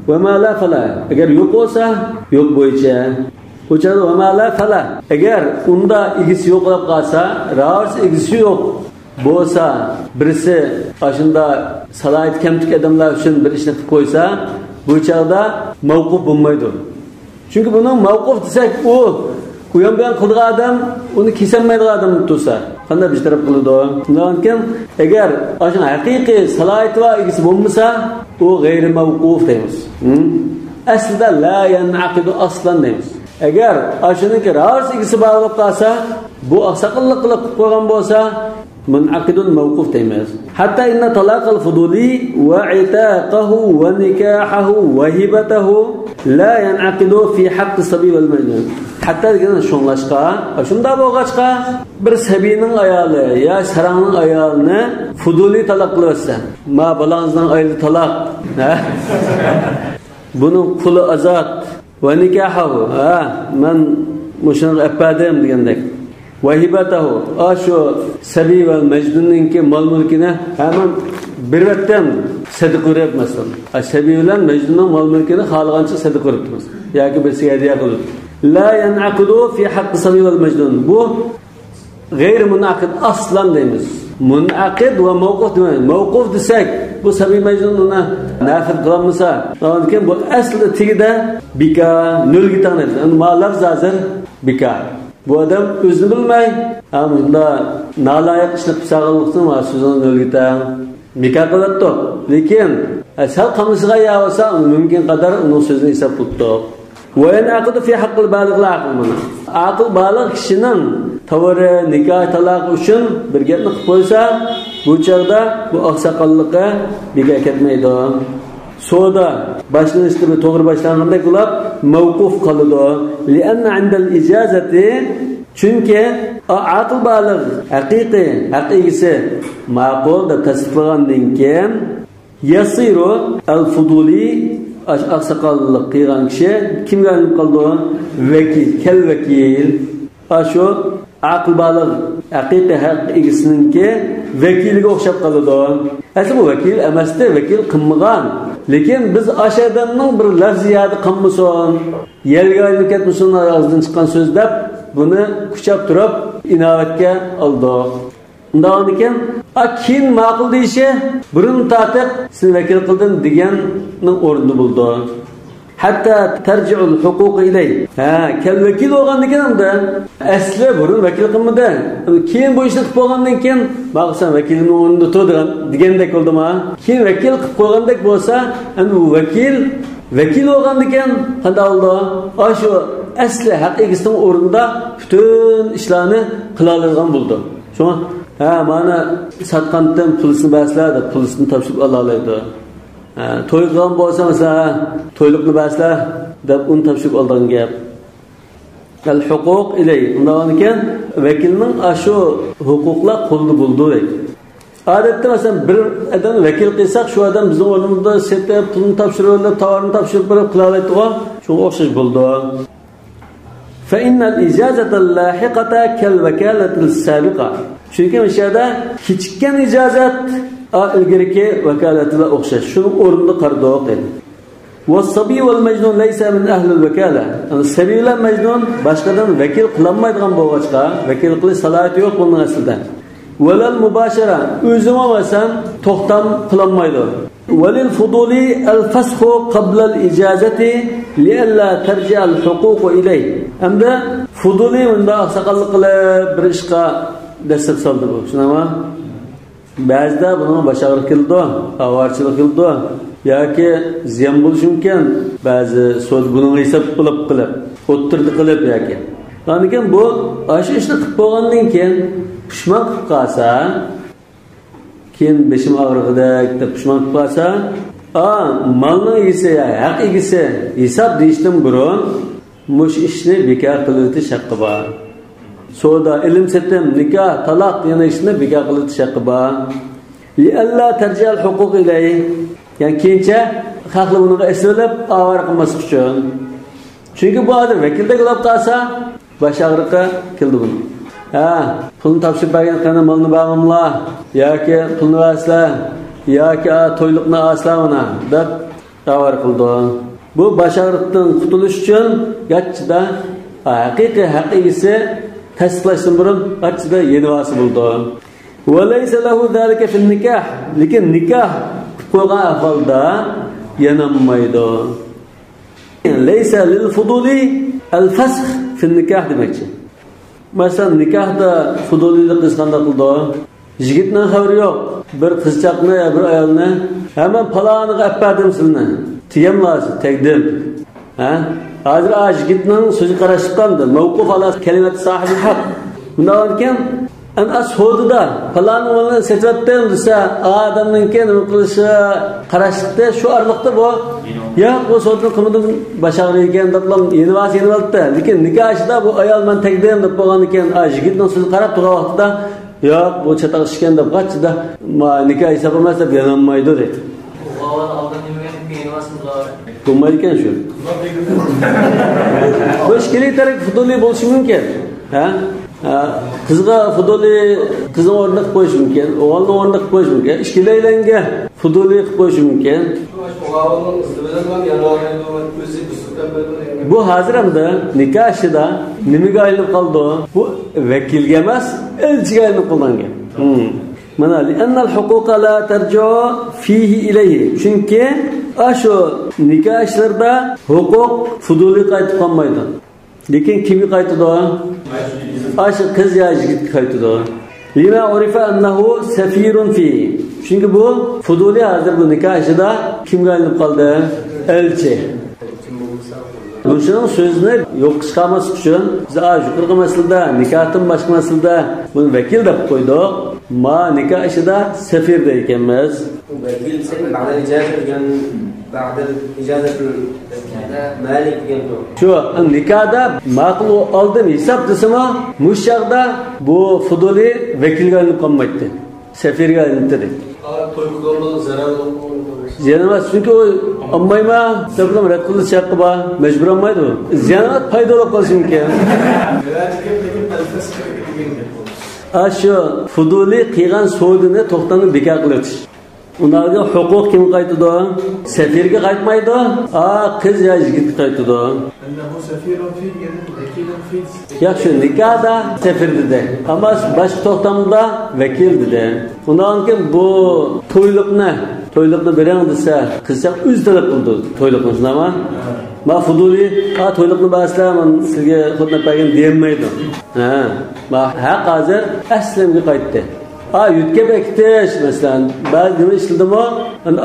وما لا فلا. ئەگەر يوق بولسا، يوق بويىچە. ئۇ چاغدا وما لا فلا. ئەگەر ئۇندا ئىگىسى يوق بولۇپ قالسا، راۋىرىسى، ئىگىسى يوق بولسا، بىرسى ئاشۇندا سالاھىيىتى كەمتۈك ئادەملەر ئۈچۈن بىر ئىشنى قىلىپ قويسا، بۇ چاغدا مەۋقۇف بولمايدۇ. چۈنكى بۇنىڭ مەۋقۇف دېسەك، ئۇ ئۇيان بۇيان قىلىدىغان ئادەم، ئۇنى كېسەلمەيدىغان ئادەم تۇرسا، قانداق بىر تەرەپ قىلىدۇ؟ شۇنداقكەن، ئەگەر ئاشۇنىڭ ھەقىقىي سالاھىيىتى بار ئىگىسى بولمىسا، ئۇ غەيرىي مەۋقۇف دەيمىز. ھىم؟ ئەسلىدە لا يەنئەقىدۇ ئەسلەن دەيمىز. ئەگەر ئاشۇنىڭكى راۋىرىسى، ئىگىسى بار بولۇپ قالسا، بۇ ئاقساقاللىق قىلىپ قىلىپ قويغان بولسا، مۇنئەقىدۇن مەۋقۇف دەيمىز. حتى إن طلاق الفضولي وعتاقه ونكاحه وهبته لا ينعقد في حق الصبي والمجنون. ھەتتا دېگەن شۇڭلاشقا، شۇنداق بولغاچقا، بىر سەبىينىڭ ئايالى يا ساراڭنىڭ ئايالىنى فۇدۇلى تالاق قىلىۋەتسە، ما بالاڭىزنىڭ ئايىلى تالاق، ھە؟ بۇنىڭ قۇلى ئازاد. ۋە نىكاھاھۇ، ھە، مەن مۇشۇنىڭغا ئەپ بەردىم دېگەندەك. ۋە ھىبەتەھۇ، ئاشۇ سەبىي ۋە مەجنۇننىڭكى مال-مۈلكىنى، ھە، مەن بېرىۋەتتىم، سەدىقە بېرىپ، مەسىلەن. ئا، سەبىي بىلەن مەجنۇننىڭ مال-مۈلكىنى خالىغانچە سەدىقە بېرىپتىمىز ياكى بىرسىگە ھەدىيە قىلىپ. لا يەنئەقىدۇ فى ھەققى سەبىي ۋەل مەجنۇن. بۇ غەيرى مۇنئەقىد ئەسلەن دەيمىز. مۇنئەقىد ۋە مەۋقۇف دېمەيمىز. مەۋقۇف دېسەك، بۇ سەبىي مەجنۇن ئۇنى نەفىز قىلالمىسا، ئاندىن كېيىن بۇ ئەسلى تېگىدە بىكار، نۆلگە تەڭ دەيمىز. ئەمدى ما لەفز ھازىر بىكار. بۇ ئادەم ئۆزىنى بىلمەي، ھە، مۇشۇنداق نالايىق ئىشنى قىلساغانلىقتىن ما سۆزىڭىز نۆلگە تەڭ. بىكار قىلىۋەتتۇق. لېكىن، ئە، سەل قاملىشىدىغان يەر بولسا، مۇمكىن قەدەر ئۇنىڭ سۆزىنى ھېساب قىلىپتۇق. ۋە يەنئەقىدۇ فى ھەققىل بالىغ لا ئەقىل مانا. ئاقىل بالىغ كىشىنىڭ تاۋىرى، نىكاھ تالاقى ئۈچۈن بىر گەپنى قىلىپ قويسا، بۇ چاغدا بۇ ئاقساقاللىقى بىكار كەتمەيدۇ. سودا باشلىنىشتا بىر توغرا باشلانغاندەك بولۇپ، مەۋقۇف قالىدۇ. لىئەننە ئىندەل ئىجازەتى، چۈنكى ئا-، ئاقىل بالىغ، ھەقىقىي ھەق ئىگىسى، ماقۇل دەپ تەستىقلىغاندىن كېيىن، يەسىرۇ ئەل فۇدۇلى، ئاش-، ئاقساقاللىق قىلغان كىشى كىمگە ئايلىنىپ قالىدۇ؟ ۋەكىل، كەل ۋەكىل. ئاشۇ ئاقىل بالىغ ھەقىقىي ھەق ئىگىسىنىڭكى ۋەكىلىگە ئوخشاپ قالىدۇ. ئەسلى بۇ ۋەكىل ئەمەستى، ۋەكىل قىلمىغان. لېكىن بىز ئاشۇ ئادەمنىڭ بىر لەفزى يەردە قالمىسۇن، يەلگە ئايلىنىپ كەتمىسۇن ئاغزىدىن چىققان سۆز دەپ، بۇنى قۇچاپ تۇرۇپ ئىناۋەتكە ئالدۇق. ئۇنداق ئىكەن، ئا، كېيىن ماقۇل دېيىشى، بۇرۇن تارتىپ سېنى ۋەكىل قىلدىم دېگەننىڭ ئورنىدا بولىدۇ. ھەتتا تەرجىئۇل ھوقۇقۇ ئىلەي. ھە، كەل ۋەكىل بولغاندىن كېيىن ئەمدى ئەسلى بۇرۇن ۋەكىل قىلمىدى. كېيىن بۇ ئىشنى قىلىپ بولغاندىن كېيىن، ماقۇل سەن ۋەكىلنىڭ ئورنىدا تۇر دېگەن، دېگەندەك بولدىما؟ كېيىن ۋەكىل قىلىپ قويغاندەك بولسا، ئەمدى بۇ ۋەكىل، ۋەكىل بولغاندىن كېيىن قانداق بولىدۇ؟ ئاشۇ ئەسلى ھەق ئىگىسىنىڭ ئورنىدا پۈتۈن ئىشلارنى قىلالايدىغان بولىدۇ. شۇڭا، ھە، مانا ساتقانتىم پۇلىسىنى بەرسىلە دەپ پۇلىسىنى تاپشۇرۇپ ئالالايدۇ. ھە، توي قىلغان بولسا مەسىلەن، ھە، تويلۇقنى بەرسىلە دەپ ئۇنى تاپشۇرۇپ ئالىدىغان گەپ. ئەل ھوقۇق ئىلەي. ئۇنداق ئىكەن، ۋەكىلنىڭ ئاشۇ ھوقۇقلار قولىدا بولىدۇ دەيدۇ. ئادەتتە مەسىلەن، بىر ئادەمنى ۋەكىل قىلساق، شۇ ئادەم بىزنىڭ ئورنىمىزدا سېتىپ، پۇلنى تاپشۇرۇۋېلىپ، تاۋارنى تاپشۇرۇپ بېرىپ قىلالايدىغۇ، شۇڭا ئوخشاش بولىدۇ. فإن الإجازة اللاحقة كالوكالة السابقة. چۈنكى مۇشۇ يەردە كېچىككەن ئىجازەت، ئا، ئىلگىرىكى ۋاكالەت بىلەن ئوخشاش. شۇنىڭ ئورنىدا قارىدۇق دەيدۇ. والصبي والمجنون ليس من أهل الوكالة. يەنى سەبىي بىلەن مەجنۇن باشقىدىن ۋەكىل قىلالمايدىغان بولغاچقا، ۋەكىل قىلىش سالاھىيىتى يوق بۇنىڭ ئەسلىدە. ولا المباشرة، ئۆزىمۇ مەسىلەن توختام قىلالمايدۇ. وللفضولي الفسخ قبل الإجازة لئلا ترجع الحقوق إليه. ھەمدە فۇدۇلى مۇنداق ئاقساقاللىق قىلىپ بىر ئىشقا دەسسەپ سالدى بۇ. شۇنداقمۇ؟ بەزىدە بۇنىڭغا باش ئاغرىقى كېلىدۇ، ئاۋارىچىلىق كېلىدۇ ياكى زىيان بولۇشى مۇمكىن. بەزى سودا بۇنىڭغا ھېساب قىلىپ، قىلىپ، ئوتتۇرىدا قىلىپ ياكى. ئاندىن كېيىن بۇ ئاشۇ ئىشنى قىلىپ بولغاندىن كېيىن پۇشمان قىلىپ قالسا، كېيىن بېشىم ئاغرىغۇدەك دەپ پۇشمان قىلىپ قالسا، ئا، مالنىڭ ئىگىسى يا ھەق ئىگىسى ھېساب دېيىشتىن بۇرۇن مۇشۇ ئىشنى بىكار قىلىۋېتىش ھەققى بار. سودا، ئېلىم-سېتىم، نىكاھ، تالاق دېگەن ئىشنى بىكار قىلىۋېتىش ھەققى بار. لئلا ترجع الحقوق إليه. يەنى كېيىنچە خەقلەر ئۇنىڭغا ئېسىلىپ ئاۋارە قىلماسلىق ئۈچۈن. چۈنكى بۇ ھازىر ۋەكىلدەك بولۇپ قالسا، باش ئاغرىقى كېلىدۇ بۇنىڭ. ھە، پۇلنى تاپشۇرۇپ بەرگەن قېنى مالنى بەرمەملا ياكى پۇلنى بەرسىلە ياكى، ئا، تويلۇقنى ئالسىلا مانا دەپ ئاۋارە قىلىدۇ. بۇ باش ئاغرىقتىن قۇتۇلۇش ئۈچۈن گاچچىدا ھەقىقىي ھەق ئىگىسى تەستىقلاشتىن بۇرۇن گاچچىدا يېنىۋالسا بولىدۇ. وليس له ذلك في النكاح. لېكىن نىكاھ قىلىپ قويغان ئەھۋالدا يانالمايدۇ. ليس للفضول الفسخ في النكاح دېمەكچى. مەسىلەن، نىكاھتا فۇدۇلىيلىق قىلسا قانداق قىلىدۇ؟ يىگىتنىڭ خەۋىرى يوق. بىر قىزچاقنى يا بىر ئايالنى، ھە، مەن پالانىغا ئەپ بەردىم سىزنى، تېگەم لازىم، تەگدىم. ھە؟ ھازىر ئا يىگىتنىڭ سۆزىگە قاراشلىق قالمىدى. مەۋقۇف ئالا كەلىمەت ساھىبى ھەق. بۇنداق ئىكەن، ئەنە ئا سودىدا پالانىڭ مالىنى سېتىۋەتتىم دېسە، ئا ئادەمنىڭكى نېمە قىلىشى قاراشلىقتا شۇ ئارىلىقتا بۇ، ياق، بۇ سودىنى قىلمىدىم، باش ئاغرىيدىكەن دەپلا يېنىۋالسا يېنىۋالدى. لېكىن نىكاھ ئىشىدا بۇ ئايال مەن تەگدىم دەپ بولغاندىكىن، ئا يىگىتنىڭ سۆزىگە قاراپ تۇرغان ۋاقتىدا، ياق، بۇ چاتاق ئىشكەن دەپ قاچىدا، ما نىكاھ ھېساب ئەمەس دەپ يانالمايدۇ دەيدۇ. ئۇ ئاۋۋال ئالدىن نېمە دېگەن، كېيىن نېمە دەيدۇ؟ بولمايدىكەن شۇ. بۇ ئىككىلى تەرەپ فۇدۇلى بولۇشى مۇمكىن. ھە؟ ھە، قىزغا فۇدۇلى قىزنىڭ ئورنىدا قىلىپ قويۇشى مۇمكىن، ئوغۇلنىڭ ئورنىدا قىلىپ قويۇشى مۇمكىن، ئىككىيلەنگە فۇدۇلى قىلىپ قويۇشى مۇمكىن. ئۇ ئاۋۋالنىڭ ئىززىتى بىلەن يانالمايدۇ، ئۆزى بىزنى بىلىدۇ. بۇ ھازىر ئەمدى نىكاھ ئىشىدا نېمىگە ئايلىنىپ قالىدۇ؟ بۇ ۋەكىلگە ئەمەس، ئەلچىگە ئايلىنىپ قالغان گەپ. ھىم. مانا، لأن الحقوق لا ترجع فيه إليه. چۈنكى ئاشۇ نىكاھ ئىشلىرىدا ھوقۇق فۇدۇلىغا قايتىپ قالمايدۇ. لېكىن كىمگە قايتىدۇ؟ ئاشۇ قىز يا يىگىتكە قايتىدۇ. لما عرف أنه سفير فيه. چۈنكى بۇ فۇدۇلى ھازىر بۇ نىكاھ ئىشىدا كىمگە ئايلىنىپ قالدى؟ ئەلچى. مۇشۇنىڭ سۆزىنى يوققا چىقارماسلىق ئۈچۈن، بىز ئا يۇقىرىقى مەسىلىدە، نىكاھتىن باشقا مەسىلىدە بۇنى ۋەكىل دەپ قويدۇق. ما نىكاھ ئىشىدا سەفىر دەيدىكەنمىز. ۋەكىل دېسەك، بعد الإجازة دېگەن، بعد الإجازة مالك دېگەن. شۇ، نىكاھدا ماقۇل، ئالدىم ھېساب دېسىمۇ، مۇشۇ چاغدا بۇ فۇدۇلى ۋەكىلگە ئايلىنىپ قالمايتتى. سەفىرگە ئايلىنىپ دېدى. توي قىلغاندا زىيان ئەمەس، چۈنكى ئۇ ئالمايما دەپلا رەت قىلىش ھەققى بار، مەجبۇر ئالمايدۇ. زىيان ئەمەس، پايدا بولۇپ قالىشى مۇمكىن. ئاشۇ فۇدۇلى قىلغان سودىنى، توختامنى بىكار قىلىۋېتىش. ئۇنىڭغا ھوقۇق كىمگە قايتىدۇ؟ سەفىرگە قايتمايدۇ، ئا قىز يا يىگىتكە قايتىدۇ. ياخشى، نىكاھدا سەفىر دېدى. ئەمما باشقا توختامدا ۋەكىل دېدى. ئۇنىڭدىن كېيىن بۇ تويلۇقنى، تويلۇقنى بېرىڭ دېسە، قىزچاق ئۆزى تەلەپ قىلىدۇ تويلۇقنى، شۇنداقمۇ؟ ما فۇدۇلى، ئا تويلۇقنى بەرسىلە، مەن سىزگە خوتۇن ئەپ بەرگىن دېيەلمەيدۇ. ھە، ما ھەق ھازىر ئەسلىمگە قايتتى. ئا يۆتكەپ ئەكېتىش، مەسىلەن، بەزى نېمە ئىشلىدىمۇ،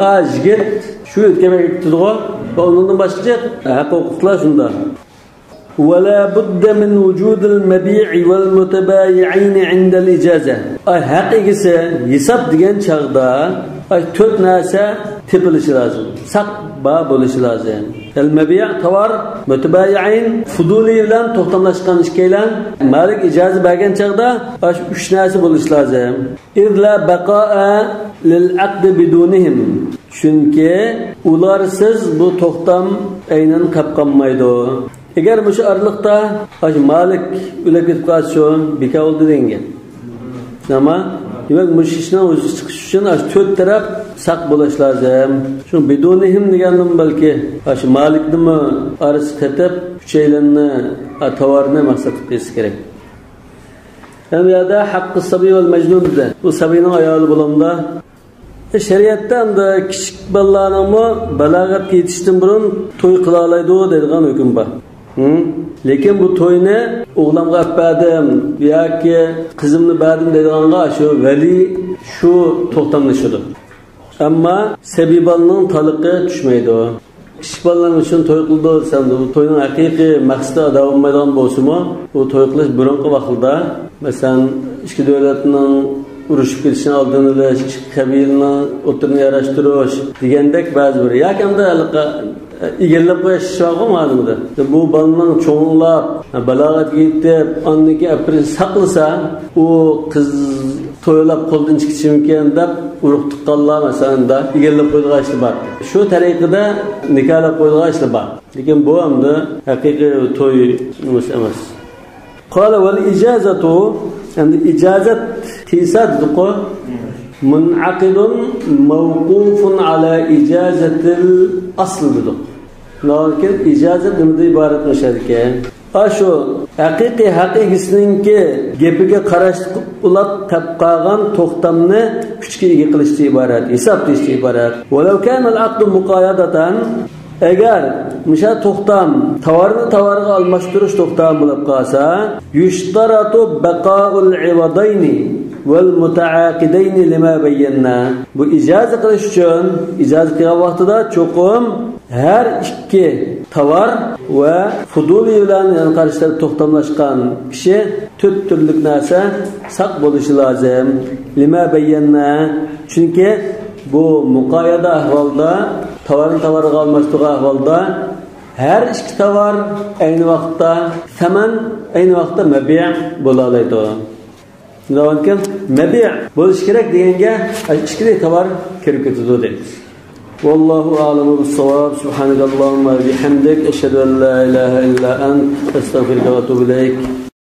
ئا يىگىت شۇ يۆتكەپ ئەكېتىدىغۇ، ئۇنىڭدىن باشقىچە ھەق ھوقۇقلار شۇنداق. ولا بد من وجود المبيع والمتبايعين عند الإجازة. ئاي، ھەق ئىگىسى، ھېساب دېگەن چاغدا، ئاي، تۆت نەرسە تېپىلىشى لازىم. ساق بار بولۇشى لازىم. المبيع، تاۋار، مۇتەبايىئىن، فۇدۇلى بىلەن توختاملاشقان ئىككىيلەن مالىك ئىجازە بەرگەن چاغدا ئاشۇ ئۈچ نەرسە بولۇشى لازىم. إذ لا بقاء للعقد بدونهم. چۈنكى ئۇلارسىز بۇ توختام ئەينەن قېلىپ قالمايدۇ. ئەگەر مۇشۇ ئارىلىقتا ئاشۇ مالىك ئۆلۈپ كېتىپ قالسىچۇ، بىكار بولدى دېگەن گەپ. ئەمما، دېمەك، مۇشۇ ئىشنىڭ ۋۇجۇدقا چىقىشى ئۈچۈن ئاشۇ تۆت تەرەپ ساق بولۇش لازىم. شۇ بىدۇنىھىم دېگەندىن بەلكى ئاشۇ مالىكنىمۇ ئارىسىغا قېتىپ، ئۈچەيلەننى، ئا، تاۋارنى مەقسەت قىلىپ قېلىش كېرەك. ھەم يەردە ھەققى سەبىي ۋەل مەجنۇن دېدى. بۇ سەبىينىڭ ئايالى بولامدا؟ شەرىئەتتە ئەمدى كىچىك بالىلارنىڭمۇ بالاغەتكە يېتىشتىن بۇرۇن توي قىلالايدۇ دەيدىغان ھۆكۈم بار. ھىم؟ لېكىن بۇ توينى ئوغلامغا ئەپ بەردىم ياكى قىزىمنى بەردىم دەيدىغانغا شۇ ۋەلى شۇ توختاملىشىدۇ. ئەمما سەبىي بالىنىڭ تالىقى چۈشمەيدۇ. كىچىك بالىلار ئۈچۈن توي قىلىدۇ دېسەم، بۇ توينىڭ ھەقىقىي مەقسىتى ئادا بولمايدىغان بولسىمۇ، بۇ توي قىلىش بۇرۇنقى ۋاقىتتا، مەسىلەن، ئىككى دۆلەتنىڭ ئۇرۇشۇپ كېتىشىنى ئالدىنى ئېلىش، ئىككى قەبىلىنىڭ ئوتتۇرىنى ياراشتۇرۇش دېگەندەك بەزى بىر، ياكى ئەمدى ھېلىقى ئىگىلەپ قويۇش ئىشى بارغۇ مۇئامىلىدە. بۇ بالىنىڭ چوڭلاپ، بالاغەتكە يېتىپ، ئاندىن كېيىن ئەپرىن ساقلىسا، ئۇ قىز تويلاپ قولدىن چىقىشىمىكىن دەپ ئۇرۇق تۇغقانلار، مەسىلەن، ئىگىلەپ قويىدىغان ئىشلار بار. شۇ تەرىقىدە نىكاھلاپ قويىدىغان ئىشلار بار. لېكىن بۇ ئەمدى ھەقىقىي توي نېمىسى ئەمەس. قال والإجازة، ئەمدى ئىجازەت قىلسا دېدۇققۇ، منعقد موقوف على إجازة الأصل دېدۇق. شۇنىڭدىن كېيىن ئىجازەت نېمىدىن ئىبارەت بولۇشىدىكەن؟ ئاشۇ ھەقىقىي ھەق ئىگىسىنىڭكى گېپىگە قاراشلىق ئۇلار تاپ قالغان توختامنى كۈچكە ئىگە قىلىشتىن ئىبارەت، ھېساب دېيىشتىن ئىبارەت. ولو كان العقد مقايضة، ئەگەر مۇشۇ توختام تاۋارنى تاۋارغا ئالماشتۇرۇش توختامى بولۇپ قالسا، يشترط بقاء العوضين والمتعاقدين لما بينا. بۇ ئىجازە قىلىش ئۈچۈن، ئىجازە قىلغان ۋاقتىدا چوقۇم ھەر ئىككى تاۋار ۋە فۇدۇلى بىلەن، يەنى قارشى تەرەپ توختاملاشقان كىشى تۆت تۈرلۈك نەرسە ساق بولۇشى لازىم. لما بينا، چۈنكى بۇ مۇقايەدە ئەھۋالدا، تاۋارنى تاۋارغا ئالماشتۇرغان ئەھۋالدا ھەر ئىككى تاۋار ئەينى ۋاقىتتا سەمەن، ئەينى ۋاقىتتا مەبىئ بولالايدۇ. شۇنداقكەن، مەبىئ بولۇشى كېرەك دېگەنگە ئىككىلا تاۋار كىرىپ كېتىدۇ دەيمىز. والله أعلم بالصواب. سبحانك اللهم وبحمدك، أشهد أن لا إله إلا أنت، أستغفرك وأتوب إليك.